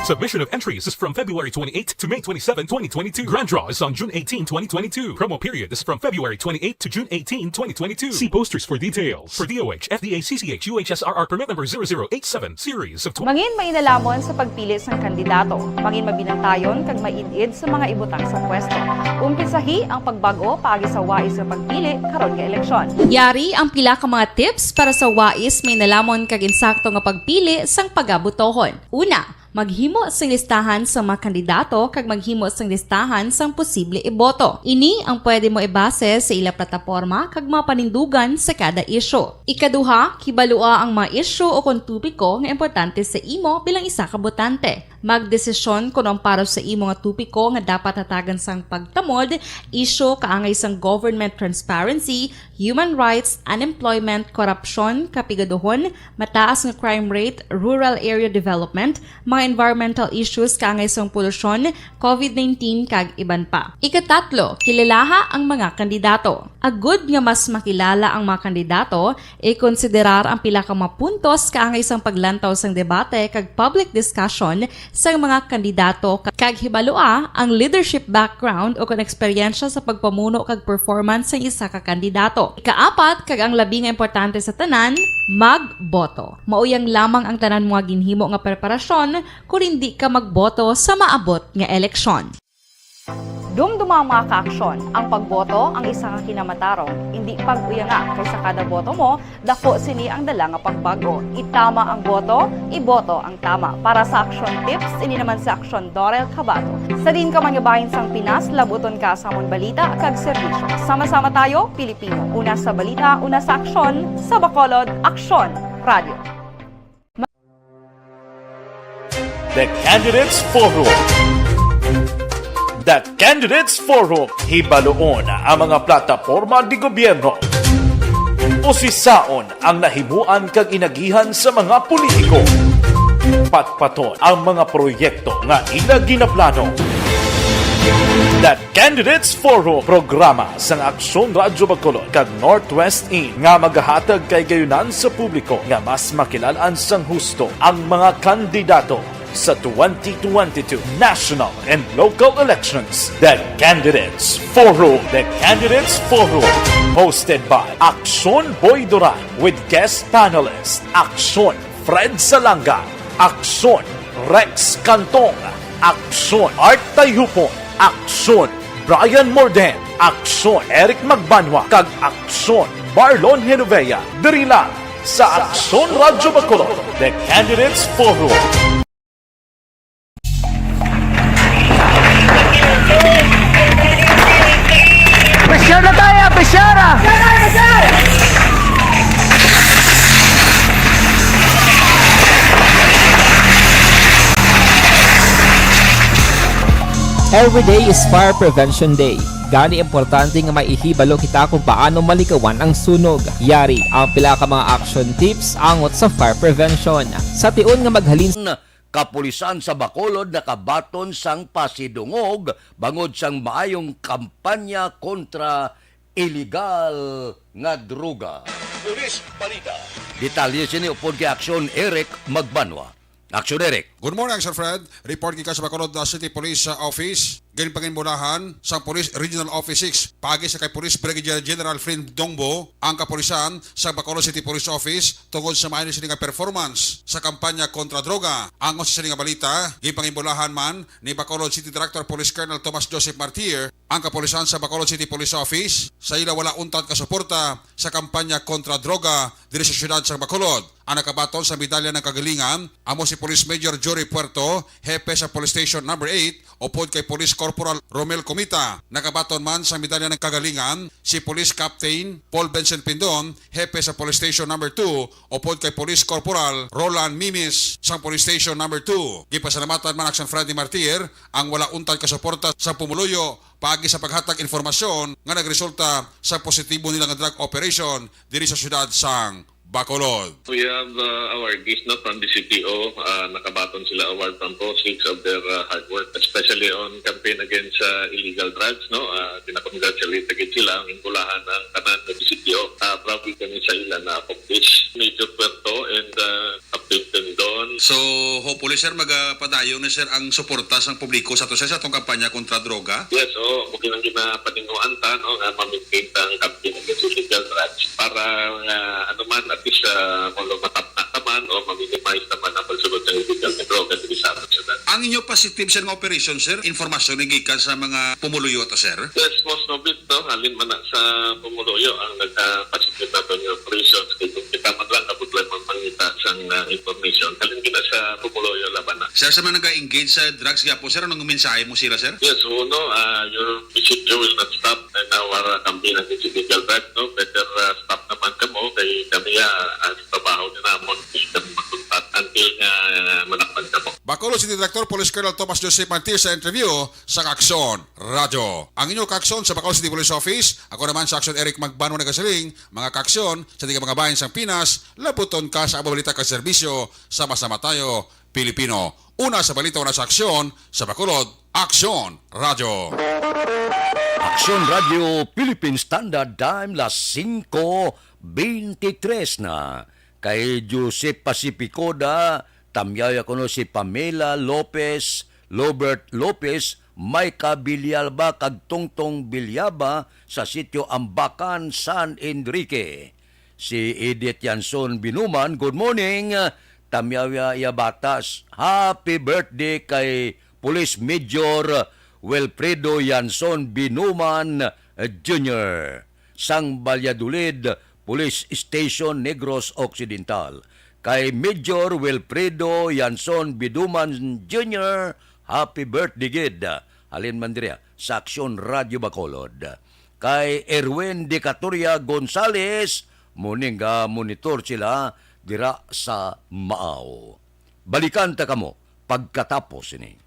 Submission of entries is from February twenty-eighth to May twenty-seven, twenty twenty-two. Grand draw is on June eighteen, twenty twenty-two. Promo period is from February twenty-eighth to June eighteen, twenty twenty-two. See posters for details. For D O H, F D A, C C H, U H S R R permit number zero zero eight seven, series of twenty. Mangin mainalamon sa pagpili sang kandidato. Mangin mabinantayon kag maid-id sa mga ibutang sa pwesto. Umpisahi ang pagbag-o paagi sa wais nga pagpili karon nga eleksyon. Yari ang pila ka mga tips para sa wais, mainalamon kag insakto nga pagpili sang pagabotohon. Una, maghimo sing listahan sa mga kandidato kag maghimo sing listahan sang posible iboto. Ini ang pwede mo ibase sa ila plataporma kag mga panindugan sa kada isyu. Ikaduha, kibalua ang mga isyu o kon topiko nga importante sa imo bilang isa ka botante. Magdesisyon kon ang para sa imo nga topiko nga dapat hatagan sang pagtamod, isyu kaangay sang government transparency, human rights, unemployment, korupsyon, kapigaduhon, mataas nga crime rate, rural area development, mga environmental issues kaangay sang polusyon, covid nineteen, kag iban pa. Ikatatlo, kilalaha ang mga kandidato. Agud nga mas makilala ang mga kandidato, ikonsiderar ang pila ka mga puntos kaangay sang paglantaw sang debate kag public discussion sang mga kandidato, kag hibalua ang leadership background o kon eksperyensya sa pagpamuno kag performance sang isa ka kandidato. Ikaapat, kag ang labi nga importante sa tanan, magboto. Mauyang lamang ang tanan mo nga ginhimo nga preparasyon kon hindi ka magboto sa maabot nga eleksyon. Dumduma ang mga kaaksyon. Ang pagboto ang isa ka kinamatarong. Indi pag-uyanga, kay sa kada boto mo, dako sini ang dala nga pagbago. Itama ang boto, iboto ang tama. Para sa Aksyon Tips, ini naman si Aksyon Dorel Cabato. Sa diin ka man nga bahin sang Pinas, labuton ka sa amon balita kag serbisyo. Sama-sama tayo, Pilipino. Una sa balita, una sa aksyon, sa Bacolod, Aksyon Radio. The Candidates Forum. The Candidates Forum. Hibaluon ang mga plataporma di gobyerno. Usisaon ang nahimuan kag inagihan sa mga politiko. Patpaton ang mga proyekto nga ila ginaplano. The Candidates Forum, programa sang Aksyon Radyo Bacolod kag Northwest In, nga magahatag kahigayonan sa publiko nga mas makilal-an sang husto ang mga kandidato sa twenty twenty-two national and local elections. The Candidates Forum. The Candidates Forum, hosted by Aksyon Boy Duran with guest panelist Aksyon Fred Salanga, Aksyon Rex Cantong, Aksyon Art Tayhupon, Aksyon Brian Morden, Aksyon Eric Magbanwa, kag Aksyon Marlon Genovea, diri lang sa Aksyon Radyo Bacolod, The Candidates Forum. Pressure na tayo, pressure na! Every day is Fire Prevention Day. Gani, importante nga maihibalo kita kung paano malikawan ang sunog. Yari ang pila ka mga action tips angot sa fire prevention. Sa tion nga maghalin kapulisan sa Bacolod nakabaton sang pasidungog bangod sang maayong kampanya kontra iligal nga droga. Pulis Balita. Detalye sini upod kay Aksyon Eric Magbanwa. Aksyon Eric. Good morning, Sir Fred. Report gikan sa Bacolod, uh, City Police, uh, Office. Ginpanginbulahan sang Police Regional Office six, paagi sa kay Police Brigadier General Flynn Dongbo ang kapulisan sa Bacolod City Police Office tungod sa maayo sini nga performance sa kampanya kontra droga. Ang sa sini nga balita, ginpanginbulahan man ni Bacolod City Director Police Colonel Thomas Joseph Martir ang kapulisan sa Bacolod City Police Office sa ila wala untat ka suporta sa kampanya kontra droga diri sa siyudad sa Bacolod. Ang nakabaton sa medalya ng kagalingan amo si Police Major Jory Puerto, hepe sa Police Station Number eight, upod kay Police Corporal Romel Comita. Nakabaton man sa medalya ng kagalingan si Police Captain Paul Vincent Pindon, hepe sa Police Station Number two, upod kay Police Corporal Roland Mimis sang Police Station Number two. Gipasalamatan man Action Freddy Martir ang wala untat ka suporta sa pumuluyo paagi sa paghatag informasyon nga nagresulta sa positibo nila nga drug operation diri sa siyudad sang Bacolod. We have, uh, our guest, no, from the C P O. Uh, nakabaton sila award from P O six of their, uh, hard work, especially on campaign against, uh, illegal drugs, no? Uh, ginakongratulate gid sila. Ang imbulahan ang tanan sa C P O. Uh, proud kami sa ila na accomplish. Major Puerto and, uh, Captain Tendon. So, hopefully, sir, magapadayon na, sir, ang suporta sang publiko sa ato, sir, sa atong kampanya kontra droga? Yes, oo. Mao ang ginapaninguan ta, no, nga ma-maintain ta ang campaign against illegal drugs para nga, ano man, at least, ah, kung matapna ta man o ma-minimize naman ang pagsulod ng illegal na droga diri sa aton syudad. Ang inyo positive, sir, nga operation, sir, informasyon nga gikan sa mga pumuluyo ato, sir? Yes, most of it, no, halin man na sa pumuluyo ang nagka-positive nato nga operation. Kay kung kita man lang, abot lang magpangita sang, ah, information. Halin gina sa pumuluyo laban na. Sir, sa mga nag-engage sa drugs gyapon, sir, anong mensahe mo sila, sir? Yes, uno, ah, your visit you will not stop and our, ah, campaign against illegal drugs, no? Better, ah, stop naman kamo kay kami, ah, ang trabaho ni namon, di kami magkuntat until nga, ah, malakpan kamo. Bacolod City Director Police Colonel Thomas Joseph Mantir sa interview sa Aksyon Radyo. Ang inyo Kaaksyon sa Bacolod City Police Office, ako naman sa Aksyon Eric Magbanwa nagasiling, mga Kaaksyon, sa di ka mga bayan sang Pinas, labuton ka sa amo balita kag serbisyo, sama-sama tayo, Pilipino. Una sa balita, una sa aksyon, sa Bacolod, Aksyon Radyo. Aksyon Radyo Philippine Standard Time, las singko beintitres na. Kay Joseph Pacificoda, tamyaw ya kuno si Pamela Lopez, Lobert Lopez, Micah Villalba kag Tongtong Villalba sa Sitio Ambacan, San Enrique. Si Edith Yanson Binuman, good morning. Tamyaw ya iya batas. Happy birthday kay Police Major Wilfredo Yanson Binuman Junior sang Valladolid Police Station, Negros Occidental. Kay Major Wilfredo Yanson Biduman Junior, happy birthday gid. Halin man diri sa Aksyon Radyo Bacolod. Kay Erwin Dicatoria Gonzales, muning, ah, monitor sila dira sa Maaw. Balikan ta kamo pagkatapos ini.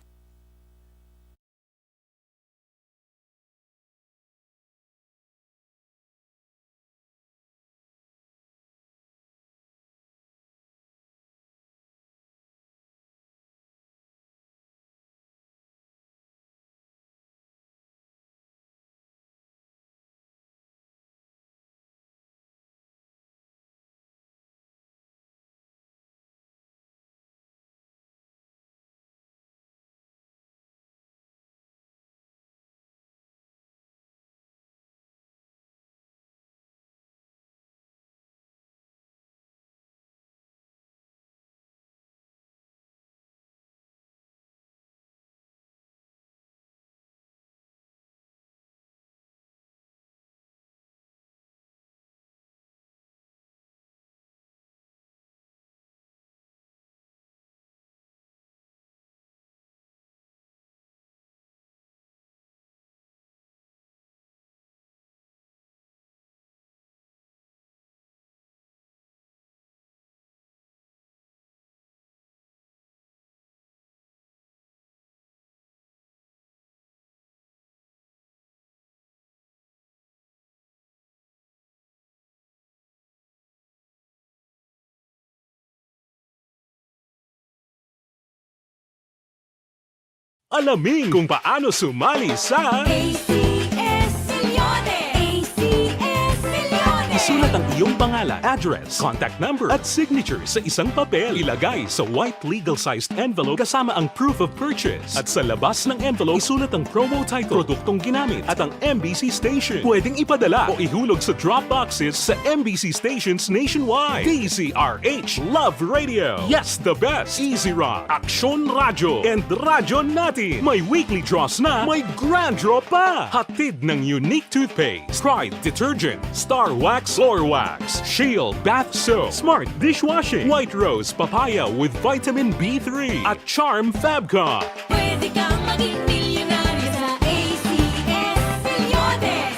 Alamin kung paano sumali sa A C S Milyones. A C S Milyones. Isulat ang iyong pangalan, address, contact number, at signature sa isang papel. Ilagay sa white legal-sized envelope kasama ang proof of purchase. At sa labas ng envelope, isulat ang promo title, produktong ginamit, at ang M B C station. Pwedeng ipadala o ihulog sa drop boxes sa M B C stations nationwide. D Z R H, Love Radio. Yes, the best. Easy Rock, Aksyon Radyo, and Radyo Natin. May weekly draws na, may grand draw pa. Hatid ng Unique Toothpaste, Pride Detergent, Star Wax Floor Wax, Shield Bath Soap, Smart Dishwashing, White Rose Papaya with Vitamin B three, at Charm Fabcon. Pwede kang maging milyonaryo sa A C S Milyones.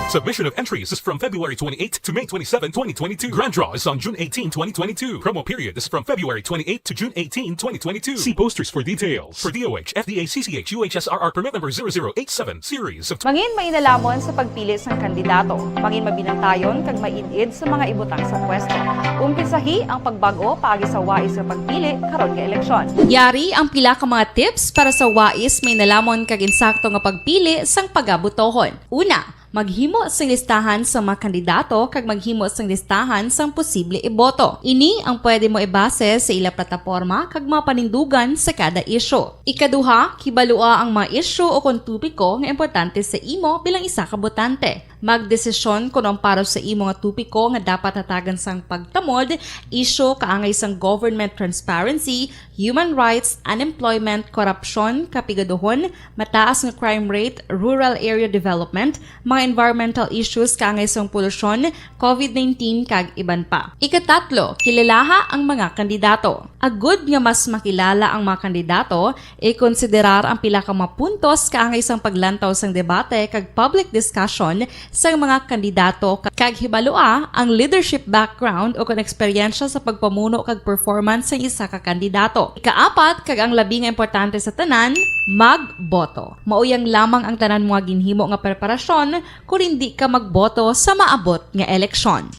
Submission of entries is from February twenty-eighth to May twenty-seven, twenty twenty-two. Grand draw is on June eighteen, twenty twenty-two. Promo period is from February twenty-eighth to June eighteen, twenty twenty-two. See posters for details. For D O H, F D A, C C H, U H S R R permit number zero zero eight seven, series of Mangin mainalamo sa pagpili sang kandidato. Mangin mabinantayon kag maid-id sa mga ibutang sa pwesto. Umpisahi ang pagbag-o paagi sa wais nga pagpili karon nga eleksyon. Yari ang pila ka mga tips para sa wais, mainalamo kag insakto nga pagpili sang pagabutohon. Una, maghimo sing listahan sa mga kandidato kag maghimo sing listahan sang posible iboto. Ini ang pwede mo ibase sa ila plataporma kag mga panindugan sa kada isyu. Ikaduha, kibalua ang mga isyu o kon topiko nga importante sa imo bilang isa ka botante. Magdesisyon kon ang para sa imo nga topiko nga dapat hatagan sang pagtamod, isyu kaangay sang government transparency, human rights, unemployment, korupsyon, kapigaduhon, mataas nga crime rate, rural area development, mga environmental issues kaangay sang polusyon, covid nineteen, kag iban pa. Ikatatlo, kilalaha ang mga kandidato. Agud nga mas makilala ang mga kandidato, ikonsiderar ang pila ka mga puntos kaangay sang paglantaw sang debate kag public discussion sang mga kandidato ka-, kag hibalua ang leadership background o kon eksperyensya sa pagpamuno kag performance sang isa ka kandidato. Ikaapat, kag ang labi nga importante sa tanan, magboto. Mao yang lamang ang tanan mga ginhimo nga preparasyon kon hindi ka magboto sa maabot nga eleksyon.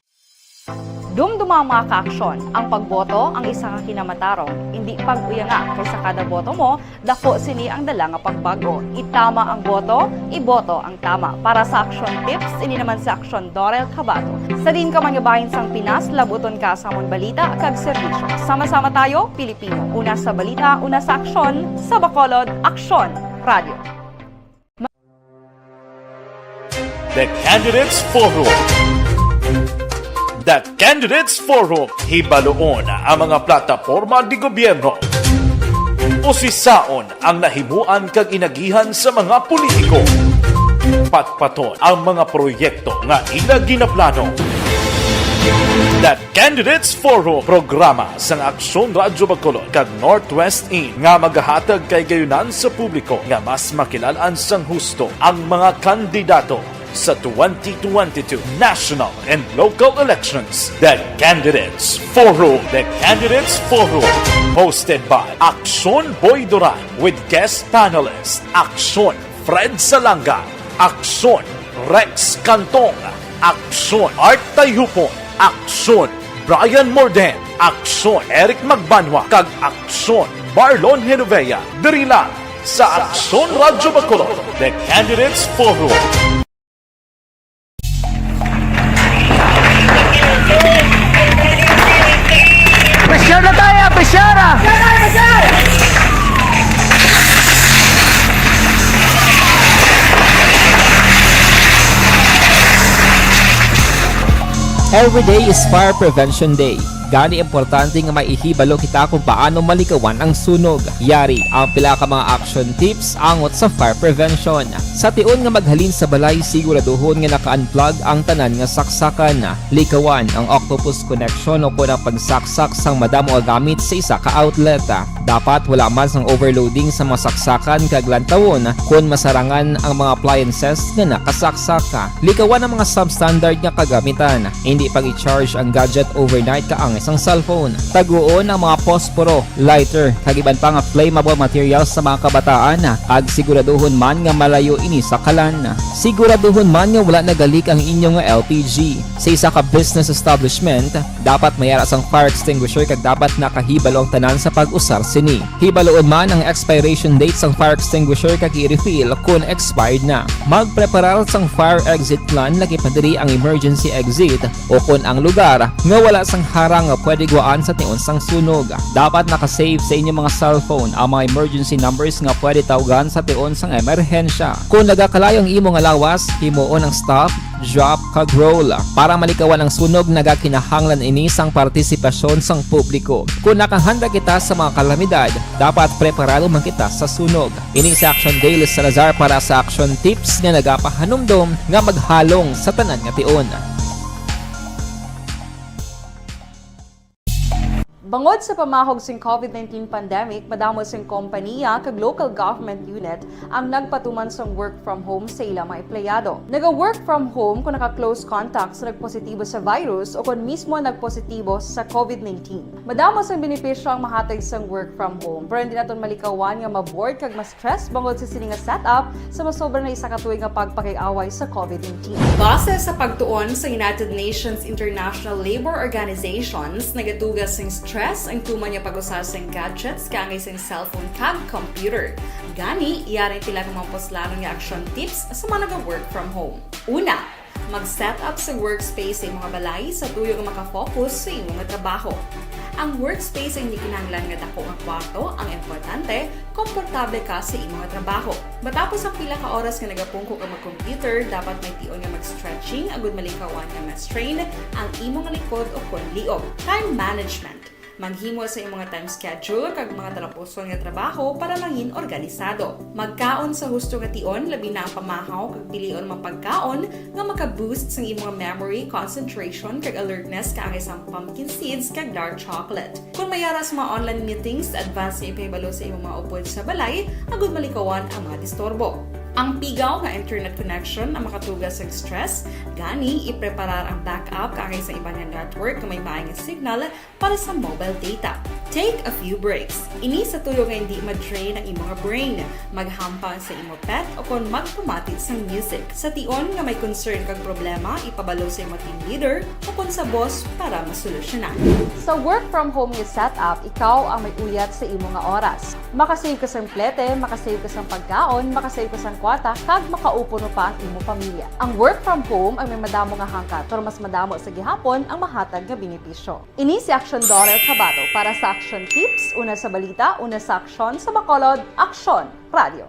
Dumduma, mga kaaksyon, ang pagboto ang isa ka kinamatarong. Indi pag-uyanga, kay sa kada boto mo, dako sini ang dala nga pagbago. Itama ang boto, iboto ang tama. Para sa Aksyon Tips, ini naman si Aksyon Dorel Cabato. Sa diin ka man nga bahin sang Pinas, labuton ka sa amon balita kag serbisyo. Sama-sama tayo, Pilipino. Una sa balita, una sa aksyon, sa Bacolod, Aksyon Radio. The Candidates Forum. The Candidates Forum. Hibaluon ang mga plataporma de gobyerno. Usisaon ang nahimuan kag inagihan sa mga politiko. Patpaton ang mga proyekto nga ila ginaplano. The Candidates Forum, programa sang Aksyon Radyo Bacolod kag Northwest In nga magahatag kay gayunan sa publiko nga mas makilal-an sang husto ang mga kandidato sa twenty twenty-two national and local elections. The Candidates Forum. The Candidates Forum, hosted by Aksyon Boy Duran with guest panelist Aksyon Fred Salanga, Aksyon Rex Cantong, Aksyon Art Tayhupon, Aksyon Brian Morden, Aksyon Eric Magbanwa, kag Aksyon Marlon Genovea. Diri lang sa Aksyon Radyo Bacolod, The Candidates Forum. Pressure na tayo! Pressure na! Every day is Fire Prevention Day. Gani, importante nga maihibalo kita kung paano malikawan ang sunog. Yari ang pila ka mga action tips angot sa fire prevention. Sa tion nga maghalin sa balay, siguraduhon nga naka-unplug ang tanan nga saksakan. Likawan ang octopus connection o kon ang pagsaksak sang madamo nga gamit sa isa ka outlet. Dapat wala man sang overloading sa mga saksakan kag lantawon kon masarangan ang mga appliances nga nakasaksak. Likawan ang mga substandard nga kagamitan. Hindi pag-i-charge ang gadget overnight kaangay sang cellphone. Taguon ang mga posporo, lighter, kag iban pa nga flammable materials sa mga kabataan, kag siguraduhon man nga malayo ini sa kalan. Siguraduhon man nga wala nagalik ang inyo nga L P G. Sa isa ka business establishment, dapat may ara sang fire extinguisher kag dapat nakahibalo ang tanan sa pag-usar sini. Hibaluon man ang expiration date sang fire extinguisher kag i-refill kon expired na. Magpreparar sang fire exit plan, lakip na diri ang emergency exit o kon ang lugar nga wala sang harang nga pwede guwaan sa tion sang sunog. Dapat naka-save sa inyo mga cellphone ang mga emergency numbers nga pwede tawgan sa tion sang emerhensya. Kon nagakalayo ang imo nga lawas, himuon ang stop, drop, kag roll. Para malikawan ang sunog, nagakinahanglan ini sang partisipasyon sang publiko. Kon nakahanda kita sa mga kalamidad, dapat preparado man kita sa sunog. Ini si Action Dale Salazar para sa Action Tips nga nagapahanumdom nga maghalong sa tanan nga tion. Bangod sa pamahog sing COVID nineteen pandemic, madamo sing kompaniya kag local government unit ang nagpatuman sang work from home sa ila mga empleyado. Naga-work from home kung naka-close contact sa nagpositibo sa virus o kon mismo nagpositibo sa COVID nineteen. Madamo sang benepisyo ang mahatag sang work from home, pero hindi naton malikawan nga ma-bored kag ma-stress bangod sa sini nga setup sa masobra na isa ka tuig nga pagpakig-away sa COVID nineteen. Base sa pagtuon sa United Nations International Labour Organizations, nagatuga sing stress ang tuman nga pag-usar sing gadgets kaangay sing cellphone kag computer. Gani, yari ang pila ka mga puslanon nga action tips sa mga naga-work from home. Una, mag-set up sa workspace sa imo nga balay sa tuyo nga makafocus sa imo nga trabaho. Ang workspace ang hindi kinahanglan nga dako nga kwarto, ang importante, komportable ka sa imo nga trabaho. Matapos ang pila ka oras nga nagapungko ka mag-computer, dapat may tion nga mag-stretching agud malikawan nga ma-strain ang imo nga likod o kon liog. Time management. Maghimo sa imo nga time schedule kag mga talapuson nga trabaho para mangin organisado. Magkaon sa husto nga tion, labi na ang pamahaw kag pilion mga pagkaon nga maka-boost sang imo nga memory, concentration, kag alertness kaangay sang pumpkin seeds kag dark chocolate. Kon may ara sa mga online meetings, advance nga ipahibalo sa imo mga upod sa balay agud malikawan ang mga disturbo. Ang pigaw nga internet connection ang makatuga sa stress, gani ipreparar ang backup kaangay sa iban nga network nga may maay nga signal para sa mobile data. Take a few breaks. Ini sa tuyo nga hindi ma-drain ang imo nga brain, maghampang sa imo pet, o kon magpamati sang music. Sa tion nga may concern kag problema, ipabalo sa imo team leader o kon sa boss para masolusyonan. Sa work from home nga setup, ikaw ang may uyat sa imo nga oras. Makasave ka sang plete, makasave ka sang pagkaon, makasave ka sang kwarta, kag makaupo pa ang imo pamilya. Ang work from home ang may madamo nga hangkat, pero mas madamo sa gihapon ang mahatag nga benepisyo. Ini si Action Daughter Kabato para sa Action Tips, una sa balita, una sa aksyon, sa Bacolod, Aksyon Radio.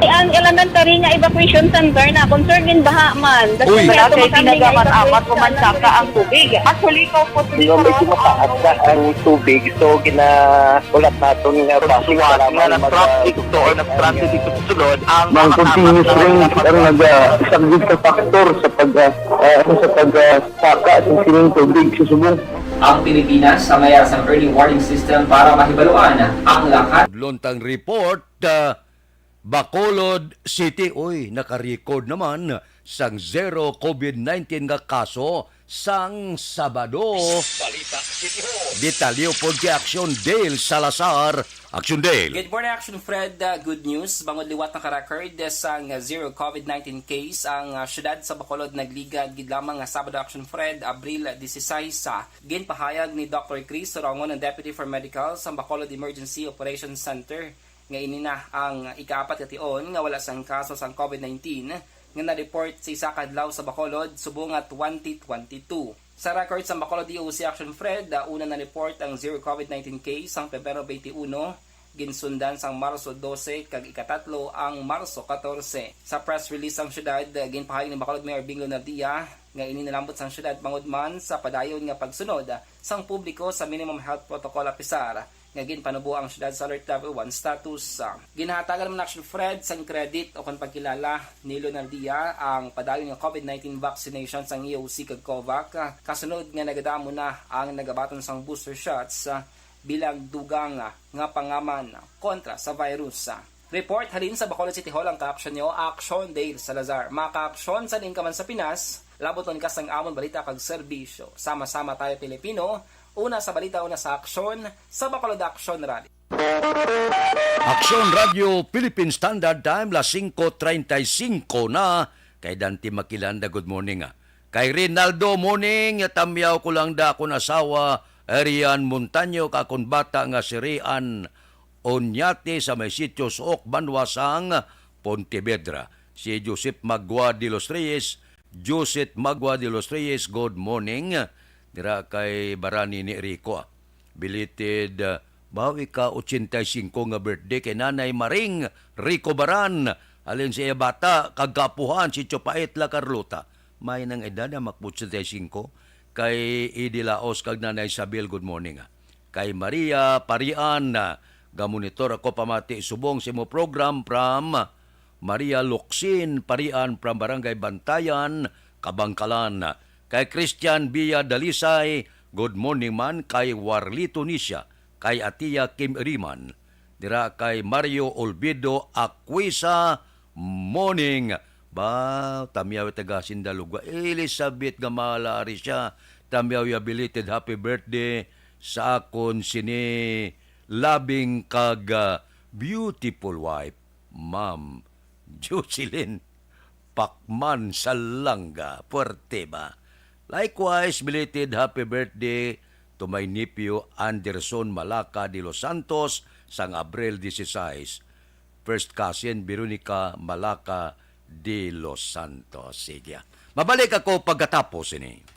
Ang elementary nga evacuation center na concern in baha man. Uy. Wala kay pinagaman amat ko man saka ang tubig. Actually, ikaw po, Hindi, medyo mataas na ang tubig. So, gina-, ulat naton nga base nga salamat nag-traffic to or nag-traffic ito sulod ang Ang mga continuous kasama rain na ang naga-, isa gid ka factor sa pag, ah, ah, ano, sa pag, ah, saka sa sining tubig sa subong. Ang Pilipinas sa mayar sang early warning system para mahibaluan ang lahat. Lontang report, ah, Bacolod City, uy, naka-record naman sang zero covid nineteen nga kaso sang Sabado. Balita City Hall. Detalye pod kay Action Dale Salazar. Action Dale. Good morning, Action Fred. Uh, good news. Bangod liwat naka-record sang zero covid nineteen case ang, uh, syudad sa Bacolod, nagligad gid lamang nga Sabado, Action Fred, Abril dieciséis. Uh, ginpahayag ni Doctor Chris Sorongon, ang Deputy for Medical sa Bacolod Emergency Operations Center, nga ini na ang ikaapat ka tion nga wala sang kaso sang covid nineteen nga na-report sa isa ka adlaw sa Bacolod subong nga twenty twenty-two. Sa record sang Bacolod D O C Action Fred, ah, una na-report ang zero covid nineteen case sang Pebrero twenty-one, ginsundan sang Marso dose kag ikatatlo ang Marso catorce. Sa press release sang syudad, ah, ginpahayag ni Bacolod Mayor Bing Leonardia nga ini nalambot sang syudad bangod man sa padayon nga pagsunod, ah, sang publiko sa minimum health protocol, apisar nga ginpanubo ang syudad sa Alert Level one status. Ginhatagan man, Action Fred, sang credit o kon pagkilala ni Leonardia ang padayon nga covid nineteen vaccination sang E O C kag COVAC, kasunod nga nagadamo na ang nagabaton sang booster shots bilang dugang nga pangaman kontra sa virus. Report halin sa Bacolod City Hall ang kaaksyon nyo, Action Dale Salazar. Makaaksyon sa diin ka man sa Pinas, labuton ka sang amon balita kag serbisyo. Sama-sama tayo, Pilipino, una sa balita, una sa aksyon, sa Bacolod Action Rally. Aksyon Radio Philippine Standard Time, las singko treinta y cinco na, kay Dante Makilanda, good morning, ah. Kay Rinaldo, morning, tamyaw ko lang da akon asawa, Rian Montaño, kag akon bata nga si Rian Oñate sa may sitio Suok, Banwa sang Pontevedra. Si Joseph Magua de los Reyes, Joseph Magua de los Reyes, good morning. Dira kay Barani ni Rico, ah. Belated, ah, baw ika ochenta y cinco nga birthday kay Nanay Maring Rico Baran, halin sa iya bata kag kaapuhan si Chopait La Carlota. May nang edad na mak ochenta y cinco. Kay Idi Laos kag Nanay Isabel, good morning, ah. Kay Maria Parian, ah, gamonitor ako pamati subong sa imo program from Maria Locsin Parian from Barangay Bantayan, Kabangkalan. Kay Christian Villa Dalisay, good morning man. Kay Warlito Nisha, kay Atia Kim Iriman. Dira kay Mario Olvido Aquisa, morning. Ba, tamyaw taga Sindalugwa. Elizabeth nga mala ari siya. Tamyaw ya belated happy birthday sa akon sini loving kag, ah, beautiful wife, Ma'am Jocelyn Pacman Salanga. Puwerte ba? Likewise, belated happy birthday to my nephew Anderson Malaca de los Santos sang Abril dieciséis. First cousin Veronica Malaca de los Santos. Sige. Mabalik ako pagkatapos ini.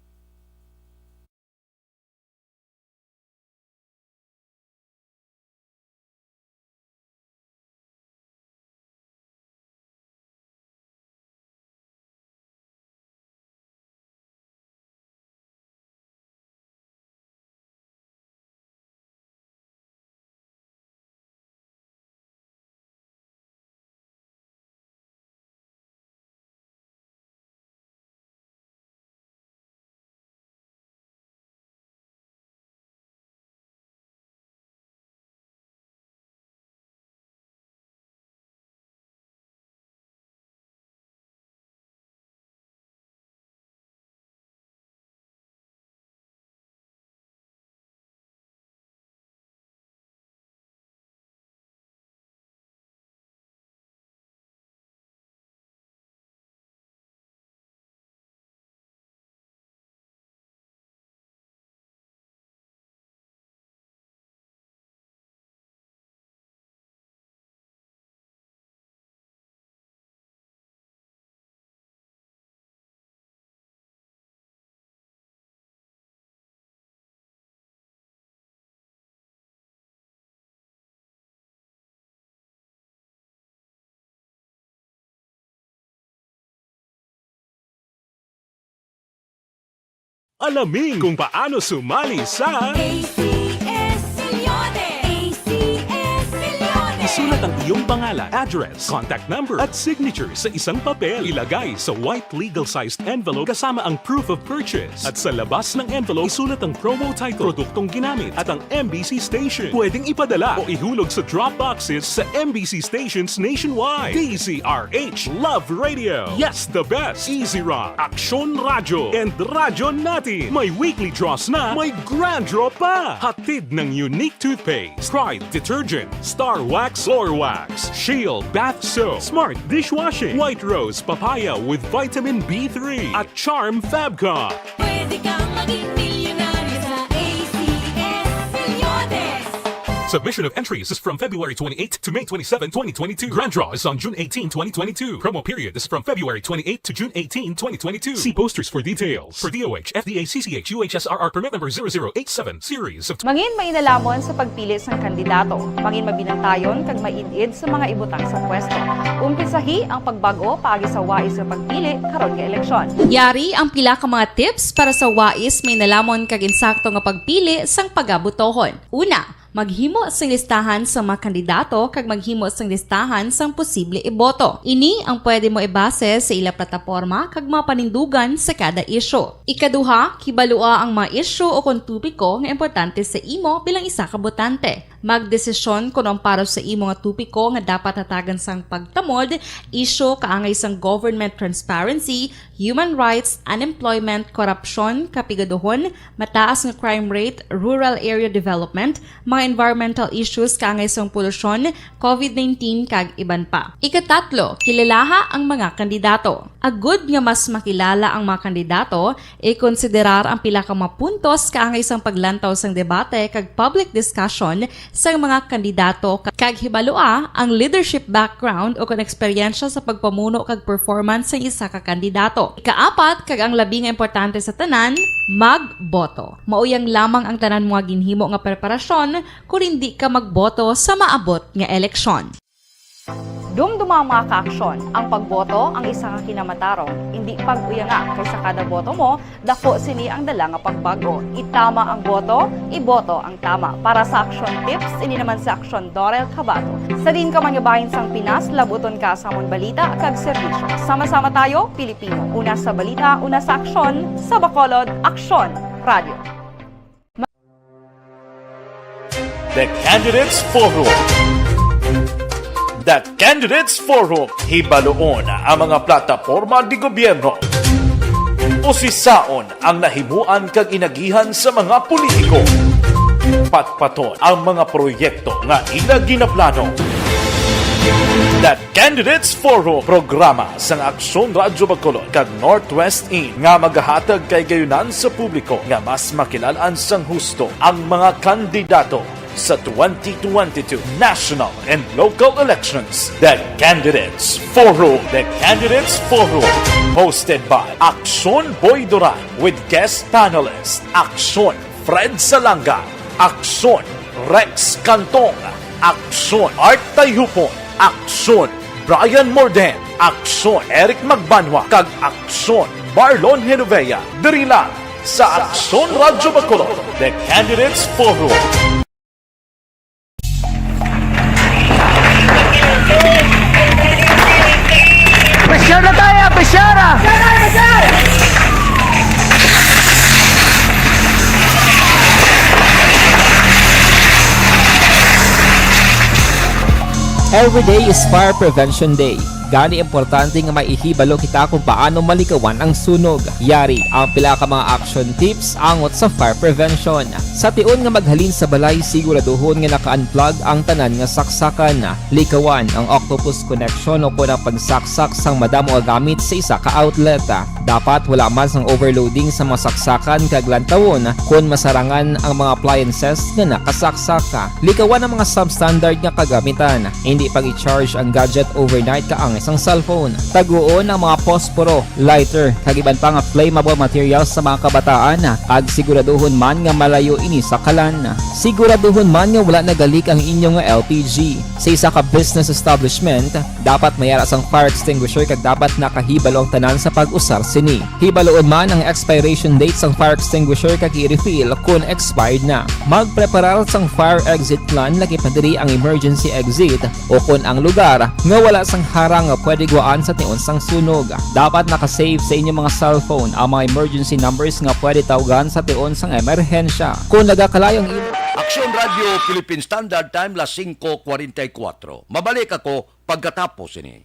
Alamin kung paano sumali sa A C S Millones. A C S Millones. Isulat ang iyong pangalan, address, contact number, at signature sa isang papel. Ilagay sa white legal-sized envelope kasama ang proof of purchase. At sa labas ng envelope, isulat ang promo title, produktong ginamit, at ang M B C station. Pwedeng ipadala o ihulog sa drop boxes sa M B C stations nationwide. D Z R H Love Radio. Yes, the best. Easy Rock, Aksyon Radyo, and Radyo Natin. May weekly draws na, may grand draw pa. Hatid ng Unique Toothpaste, Pride Detergent, Star Wax, Floor Wax, Shield Bath Soap, Smart Dishwashing, White Rose Papaya with Vitamin B three, at Charm Fabcon. Pwede kang maging milyonaryo sa A C S Millones. Submission of entries is from February twenty-eighth to May twenty-seven, twenty twenty-two. Grand draw is on June eighteen, twenty twenty-two. Promo period is from February twenty-eighth to June eighteen, twenty twenty-two. See posters for details. For D O H, F D A, C C H, U H S R R permit number zero zero eight seven, series of Mangin mainalamon sa pagpili sang kandidato. Mangin mabinantayon kag maid-id sa mga ibutang sa pwesto. Umpisahi ang pagbag-o paagi sa wais nga pagpili karon nga eleksyon. Yari ang pila ka mga tips para sa wais, mainalamon kag insakto nga pagpili sang pagabotohon. Una, maghimo sing listahan sa mga kandidato kag maghimo sing listahan sang posible iboto. Ini ang pwede mo ibase sa ila plataporma kag mga panindugan sa kada isyu. Ikaduha, kibalua ang mga isyu o kon topiko nga importante sa imo bilang isa ka botante. Magdesisyon kon ang para sa imo nga topiko nga dapat hatagan sang pagtamod, isyu kaangay sang government transparency, human rights, unemployment, korupsyon, kapigaduhon, mataas nga crime rate, rural area development, mga environmental issues kaangay sang polusyon, covid nineteen, kag iban pa. Ikatatlo, kilalaha ang mga kandidato. Agud nga mas makilala ang mga kandidato, ikonsiderar ang pila ka mga puntos kaangay sang paglantaw sang debate kag public discussion sang mga kandidato, kag hibalua ang leadership background o kon eksperyensya sa pagpamuno kag performance sang isa ka kandidato. Ikaapat, kag ang labi nga importante sa tanan, magboto. Mauyang lamang ang tanan mga ginhimo nga preparasyon kon indi ka magboto sa maabot nga eleksyon. Dumduma ang mga kaaksyon, ang pagboto ang isa ka kinamatarong, indi pag-uyanga, kay sa kada boto mo, dako sini ang dala nga pagbag-o. Itama ang boto, iboto ang tama. Para sa Aksyon Tips, ini naman si Aksyon Dorel Cabato. Sa diin ka man nga bahin sang Pinas, labuton ka sa amon balita kag serbisyo. Sama-sama tayo, Pilipino. Una sa balita, una sa aksyon, sa Bacolod, Aksyon Radio. The Candidates Forum. The Candidates Forum, hibaluon ang mga plataporma di gobyerno. Usisaon ang nahimuan kag inagihan sa mga politiko. Patpaton ang mga proyekto nga ila ginaplano. The Candidates Forum, programa sang Aksyon Radyo Bacolod kag Northwest In nga magahatag kahigayonan sa publiko nga mas makilal-an sang husto ang mga kandidato sa twenty twenty-two national and local elections. The Candidates Forum. The Candidates Forum, hosted by Aksyon Boy Duran with guest panelist Aksyon Fred Salanga, Aksyon Rex Cantong, Aksyon Art Tayhupon, Aksyon Brian Morden, Aksyon Eric Magbanwa, kag Aksyon Marlon Genovea. Diri lang sa Aksyon Radyo Bacolod, The Candidates Forum. Pressure na tayo, pressure! Every day is Fire Prevention Day. Gani, importante nga maihibalo kita kung paano malikawan ang sunog. Yari ang pila ka mga action tips angot sa fire prevention. Sa tion nga maghalin sa balay, siguraduhon nga naka-unplug ang tanan nga saksakan. Likawan ang octopus connection o kon ang pagsaksak sang madamo nga gamit sa isa ka outlet. Dapat wala man sang overloading sa mga saksakan kag lantawon kon masarangan ang mga appliances nga nakasaksak. Likawan ang mga substandard nga kagamitan. Indi pag-i-charge ang gadget overnight kaangay sang cellphone. Taguon ang mga posporo, lighter, kag iban pa nga flammable materials sa mga kabataan, kag siguraduhon man nga malayo ini sa kalan. Siguraduhon man nga wala nagalik ang inyo nga L P G. Sa isa ka business establishment, Dapat may ara sang fire extinguisher kag dapat nakahibalo ang tanan sa pag-usar sini. Hibaluon man ang expiration date sang fire extinguisher kag i-refill kon expired na. Magpreparar sang fire exit plan, lakip na diri ang emergency exit o kon ang lugar nga wala sang harang nga pwede guwaan sa tion sang sunog. Dapat naka-save sa inyong mga cellphone ang mga emergency numbers nga pwede tawgan sa tion sang emerhensya. Kon nagakalayo ang imo Aksyon Radio Philippine Standard Time, las singko kuwarenta y kuwatro. Mabalik ako pagkatapos sini.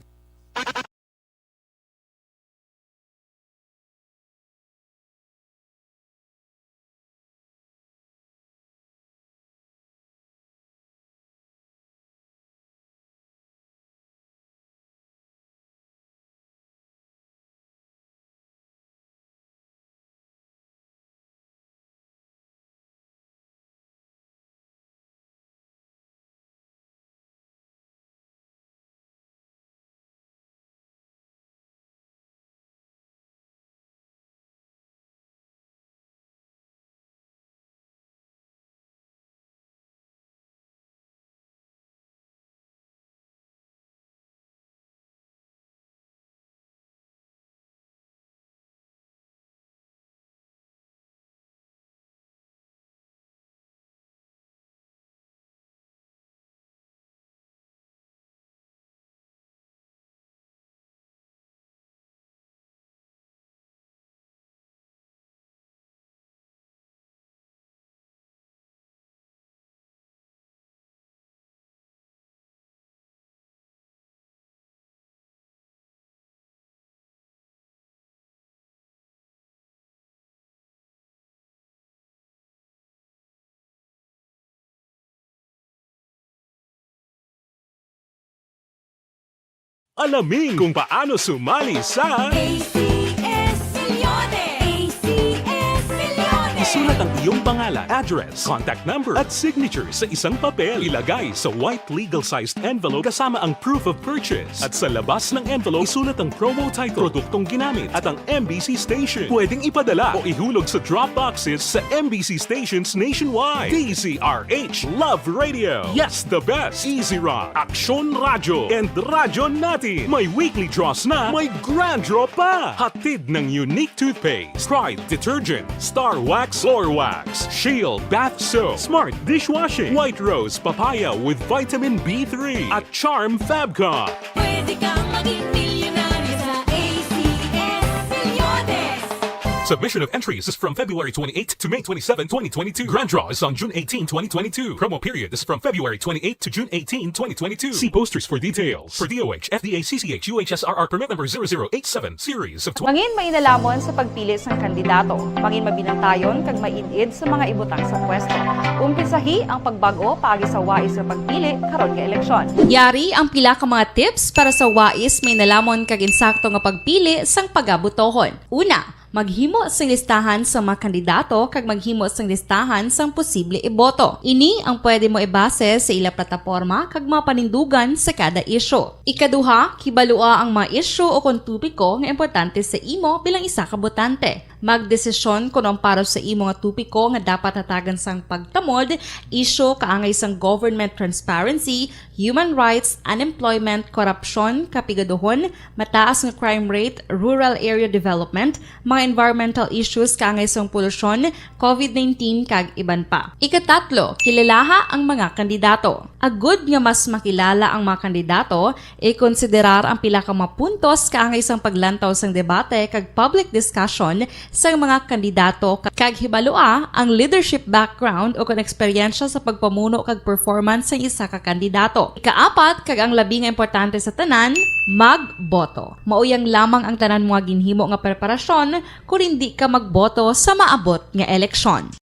Alamin kung paano sumali sa A C S Millones! A C S Millones! Isulat ang iyong pangalan, address, contact number, at signature sa isang papel. Ilagay sa white legal-sized envelope kasama ang proof of purchase. At sa labas ng envelope, isulat ang promo title, produktong ginamit, at ang M B C station. Pwedeng ipadala o ihulog sa drop boxes sa M B C stations nationwide. D Z R H, Love Radio, Yes the Best, Easy Rock, Aksyon Radyo, and Radyo Natin. May weekly draws na, may grand draw pa. Hatid ng Unique Toothpaste, Pride Detergent, Star Wax Floor Wax, Shield Bath Soap, Smart Dishwashing, White Rose Papaya with Vitamin B three, at Charm Fabcon. Pwede kang maging milyonaryo sa A C S Millones. Submission of entries is from February twenty-eighth to May twenty-seven, twenty twenty-two. Grand draw is on June eighteen, twenty twenty-two. Promo period is from February twenty-eighth to June eighteen, twenty twenty-two. See posters for details. For D O H, F D A, C C H, U H S R R permit number zero zero eight seven, series of twenty. Mangin mainalamon sa pagpili sang kandidato. Mangin mabinantayon kag maid-id sa mga ibutang sa pwesto. Umpisahi ang pagbag-o paagi sa wais nga pagpili karon nga eleksyon. Yari ang pila ka mga tips para sa wais, mainalamon kag insakto nga pagpili sang pagabutohon. Una, maghimo sing listahan sa mga kandidato kag maghimo sing listahan sang posible iboto. Ini ang pwede mo ibase sa ila plataporma kag mga panindugan sa kada isyu. Ikaduha, kibalua ang mga isyu o kon topiko nga importante sa imo bilang isa ka botante. Magdesisyon kon ang para sa imo nga topiko nga dapat hatagan sang pagtamod, isyu kaangay sang government transparency, human rights, unemployment, korupsyon, kapigaduhon, mataas nga crime rate, rural area development, mga environmental issues kaangay sang polusyon, covid nineteen, kag iban pa. Ikatatlo, kilalaha ang mga kandidato. Agud nga mas makilala ang mga kandidato, ikonsiderar ang pila ka mga puntos kaangay sang paglantaw sang debate kag public discussion sang mga kandidato, kag hibalua ang leadership background o kon eksperyensya sa pagpamuno kag performance sang isa ka kandidato. Ikaapat, kag ang labi nga importante sa tanan, magboto. Mauyang lamang ang tanan mga ginhimo nga preparasyon kon indi ka magboto sa maabot nga eleksyon.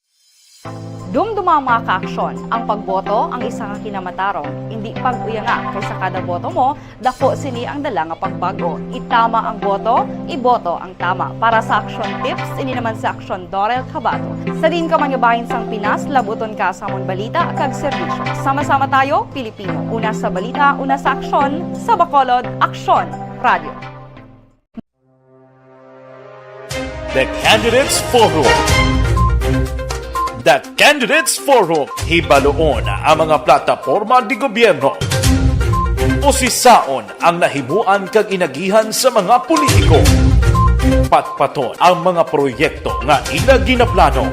Dumduma, mga kaaksyon, ang pagboto ang isa ka kinamatarong. Indi pag-uyanga, kay sa kada boto mo, dako sini ang dala nga pagbag-o. Itama ang boto, iboto ang tama. Para sa Aksyon Tips, ini naman si Aksyon Dorel Cabato. Sa diin ka man nga bahin sang Pinas, labuton ka sa amon balita kag serbisyo. Sama-sama tayo, Pilipino. Una sa balita, una sa aksyon, sa Bacolod, Aksyon Radio. The Candidates Forum. The Candidates Forum. Hibaluon ang mga plataporma de gobyerno. Usisaon ang nahimuan kag inagihan sa mga politiko. Patpaton ang mga proyekto nga ila ginaplano.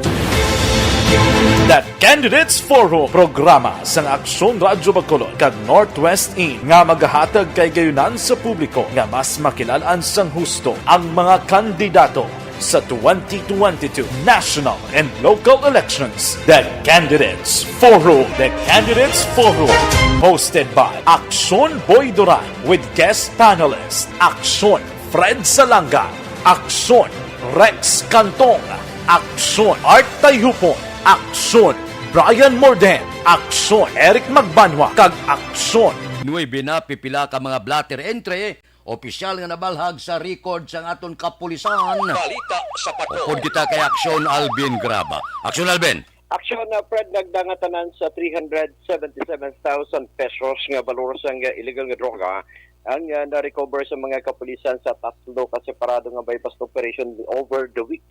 The Candidates Forum, programa sang Aksyon Radyo Bacolod kag Northwest In nga magahatag kay gayunan sa publiko nga mas makilal-an sang husto ang mga kandidato sa twenty twenty-two national and local elections. The Candidates Forum. The Candidates Forum. Hosted by Aksyon Boy Duran with guest panelist Aksyon Fred Salanga, Aksyon Rex Cantong, Aksyon Art Tayhupon, Aksyon Brian Morden, Aksyon Eric Magbanwa, kag Aksyon Nuebe na pipila ka mga blotter entry opisyal nga nabalhag sa record sang aton kapulisan. Balita sa Patrol. Upod kita kay Aksyon Alvin Graba. Aksyon Alvin. Aksyon na, Fred, nagdangatanan sa three hundred seventy-seven thousand pesos nga balor sang illegal nga droga ang, ah, na-recover sa mga kapulisan sa tatlo ka separado nga buy-bust operation over the week,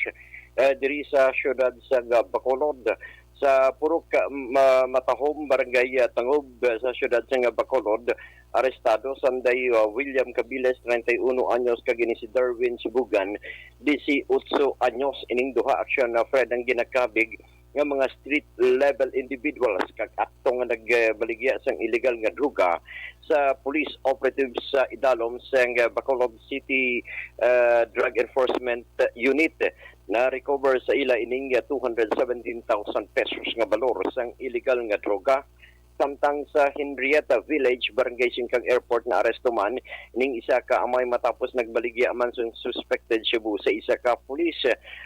eh, diri sa siyudad sa, ah, Bacolod. Sa Purok, ah, Ma-, Matahom, Barangay, ah, Tangob, ah, sa siyudad sa nga Bacolod, arestado sanday, ah, William Cabiles, treinta y uno anyos, kag ini si Darwin Sibugan, dieciocho anyos. Ining duha aksyon na, Fred, ang ginakabig nga mga street level individuals kag akto nga nagbaligya sang illegal nga droga sa police operatives sa idalom sang Bacolod City, ah, Drug Enforcement Unit. Na-recover sa ila ining two hundred seventeen thousand pesos nga balor sang illegal nga droga. Samtang sa Henrietta Village, Barangay Singkang Airport, naaresto man ning isa ka amay matapos nagbaligya man sang suspected shabu sa isa ka pulis.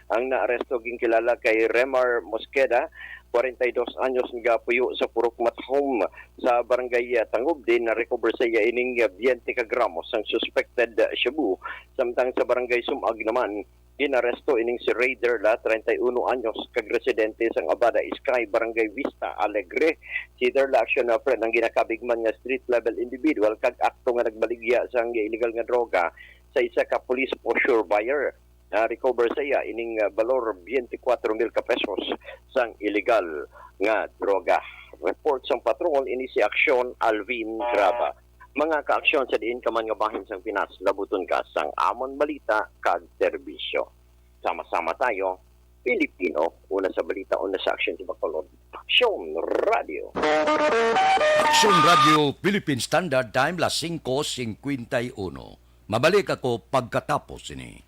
Ang naaresto ginkilala kay Remar Mosqueda, kwarenta y dos anyos, nagapuyo sa Purok Matahom sa Barangay Tangob. Din na-recover sa iya ining biyente ka gramo sang suspected shabu. Samtang sa Barangay Sumag naman, ginaresto ining si Ray Derla, treinta y uno anyos, kag residente sang Abada Sky, Barangay Vista Alegre. Si Derla aksyon na, Fred, ang ginakabig man nga street level individual kag akto nga nagbaligya sang illegal nga droga sa isa ka police poseur buyer. Na-recover sa iya ining, ah, balor twenty-four mil ka pesos sang illegal nga droga. Report sang patrol, ini si Aksyon Alvin Graba. Mga kaaksyon, sa diin ka man nga bahin sang Pinas, labuton ka sang amon balita kag serbisyo. Sama-sama tayo, Pilipino, una sa balita, una sa aksyon sa Bacolod. Aksyon Radio. Aksyon Radio, Philippine Standard Time, las singko singkwenta y uno. Mabalik ako pagkatapos ini.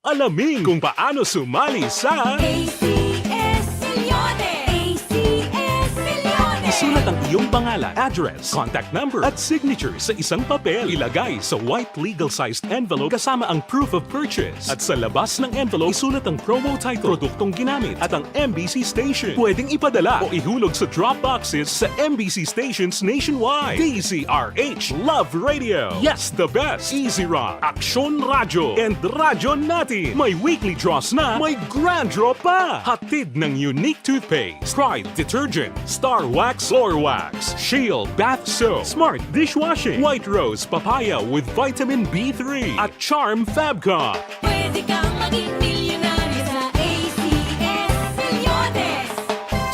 Alamin kung paano sumali sa A C S Milyones! A C S Milyones! Isulat ang iyong pangalan, address, contact number, at signature sa isang papel. Ilagay sa white legal-sized envelope kasama ang proof of purchase. At sa labas ng envelope, isulat ang promo title, produktong ginamit, at ang M B C station. Pwedeng ipadala o ihulog sa drop boxes sa M B C stations nationwide. D Z R H, Love Radio. Yes, the best. Easy Rock, Aksyon Radyo, and Radyo Natin. May weekly draws na, may grand draw pa. Hatid ng Unique Toothpaste, Pride Detergent, Star Wax Floor Wax, Shield Bath Soap, Smart Dishwashing, White Rose Papaya with Vitamin B three, at Charm Fabcon. Pwede kang maging milyonaryo sa A C S Milyones.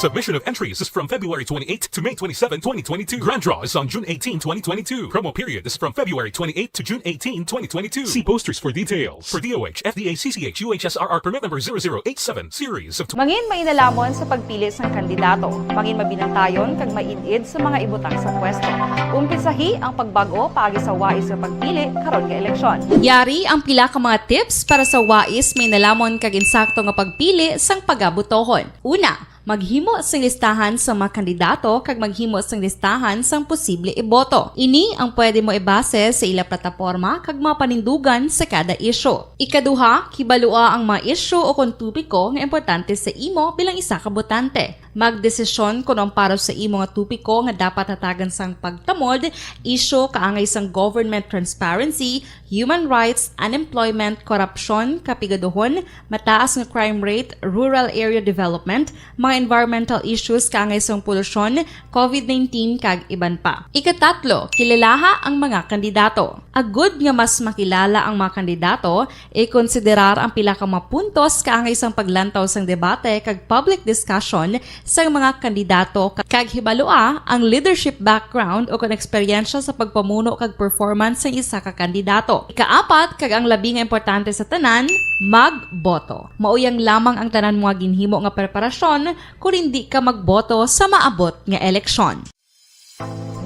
Submission of entries is from February twenty-eighth to May twenty-seven, twenty twenty-two. Grand draw is on June eighteen, twenty twenty-two. Promo period is from February twenty-eighth to June eighteen, twenty twenty-two. See posters for details. For D O H, F D A C C H U H S R R permit number zero zero eight seven, series of Mangin mainalamon sa pagpili sang kandidato. Mangin mabinantayon kag maid-id sa mga ibutang sa pwesto. Umpisahi ang pagbag-o paagi sa wais nga pagpili karon nga eleksyon. Yari ang pila ka mga tips para sa wais mainalamon kag insakto nga pagpili sang pagabotohon. Una, maghimo sing listahan sa mga kandidato kag maghimo sing listahan sang posible iboto. Ini ang pwede mo ibase sa ila plataporma kag mga panindugan sa kada isyu. Ikaduha, kibalua ang mga isyu o kon topiko nga importante sa imo bilang isa ka botante. Magdesisyon kon ang para sa imo nga topiko nga dapat hatagan sang pagtamod, isyu kaangay sang government transparency, human rights, unemployment, korupsyon, kapigaduhon, mataas nga crime rate, rural area development, mga environmental issues kaangay sang polusyon, covid nineteen, kag iban pa. Ikatatlo, kilalaha ang mga kandidato. Agud nga mas makilala ang mga kandidato, ikonsiderar ang pila ka mga puntos kaangay sang paglantaw sang debate kag public discussion sang mga kandidato ka-, kag hibalua ang leadership background o kon eksperyensya sa pagpamuno kag performance sang isa ka kandidato. Ikaapat, kag ang labi nga importante sa tanan, magboto. Mauyang lamang ang tanan mo nga ginhimo nga preparasyon kon hindi ka magboto sa maabot nga eleksyon.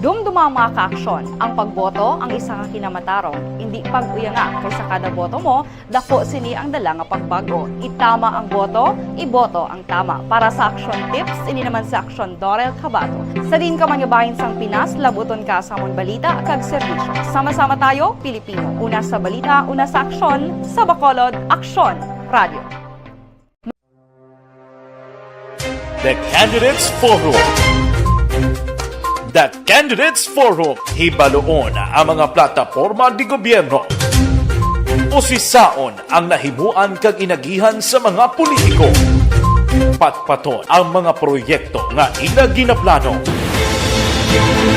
Dumduma ang mga kaaksyon. Ang pagboto ang isa ka kinamatarong. Indi pag-uyanga, kay sa kada boto mo, dako sini ang dala nga pagbag-o. Itama ang boto, iboto ang tama. Para sa Aksyon Tips, ini naman si Aksyon Dorel Cabato. Sa diin ka man nga bahin sang Pinas, labuton ka sa amon balita kag serbisyo. Sama-sama tayo, Pilipino. Una sa balita, una sa aksyon, sa Bacolod, Aksyon Radio. The Candidates Forum. The Candidates Forum. Hibaluon ang mga plataporma di gobyerno. Usisaon ang nahimuan kag inagihan sa mga politiko. Patpaton ang mga proyekto nga ila ginaplano.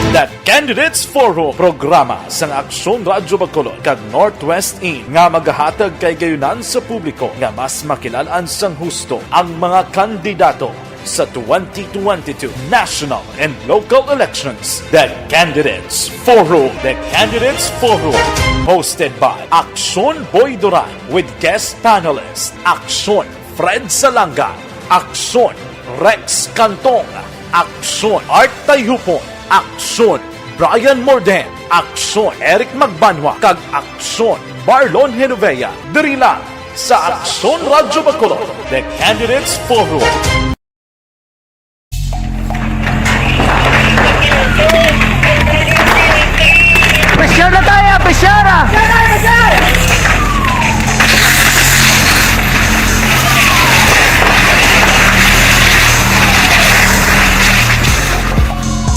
The Candidates Forum, programa sang Aksyon Radyo Bacolod kag Northwest In nga magahatag kahigayonan sa publiko nga mas makilal-an sang husto ang mga kandidato sa twenty twenty-two national and local elections. The Candidates Forum. The Candidates Forum, hosted by Aksyon Boy Duran with guest panelist Aksyon Fred Salanga, Aksyon Rex Cantong, Aksyon Art Tayhupon, Aksyon Brian Morden, Aksyon Eric Magbanwa, kag Aksyon Marlon Genovea. Diri lang sa Aksyon Radyo Bacolod, The Candidates Forum. Pressure na tayo, pressure!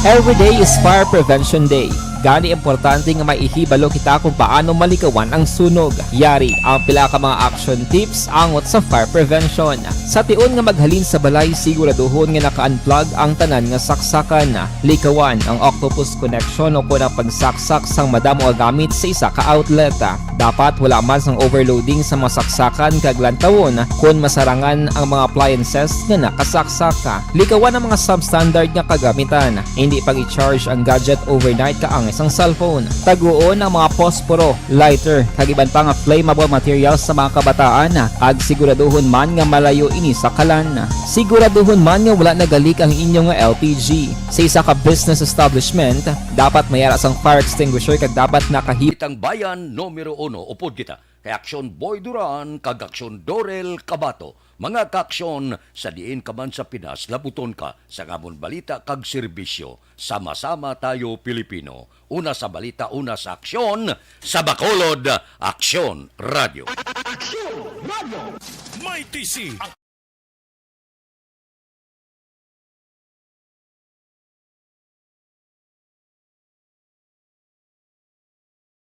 Every day is Fire Prevention Day. Gani, importante nga maihibalo kita kung paano malikawan ang sunog. Yari ang pila ka mga action tips angot sa fire prevention. Sa tion nga maghalin sa balay, siguraduhon nga naka-unplug ang tanan nga saksakan. Likawan ang octopus connection o kon ang pagsaksak sang madamo nga gamit sa isa ka outlet. Dapat wala man sang overloading sa mga saksakan kag lantawon kon masarangan ang mga appliances nga nakasaksak. Likawan ang mga substandard nga kagamitan. Hindi pag-i-charge ang gadget overnight kaangay sang cellphone. Taguon ang mga posporo, lighter, kag iban pa nga flammable materials sa mga kabataan, kag siguraduhon man nga malayo ini sa kalan. Siguraduhon man nga wala nagalik ang inyo nga L P G. Sa isa ka business establishment, dapat may ara sang fire extinguisher kag dapat nakahip Itang Bayan numero uno, upod kita kay Aksyon Boy Duran kag Aksyon Dorel Cabato. Mga kaaksyon, sa diin ka man sa Pinas, labuton ka sa amon balita kag serbisyo. Sama-sama tayo, Pilipino. Una sa balita, una sa aksyon, sa Bacolod, Aksyon Radio. Aksyon Radio. May T C.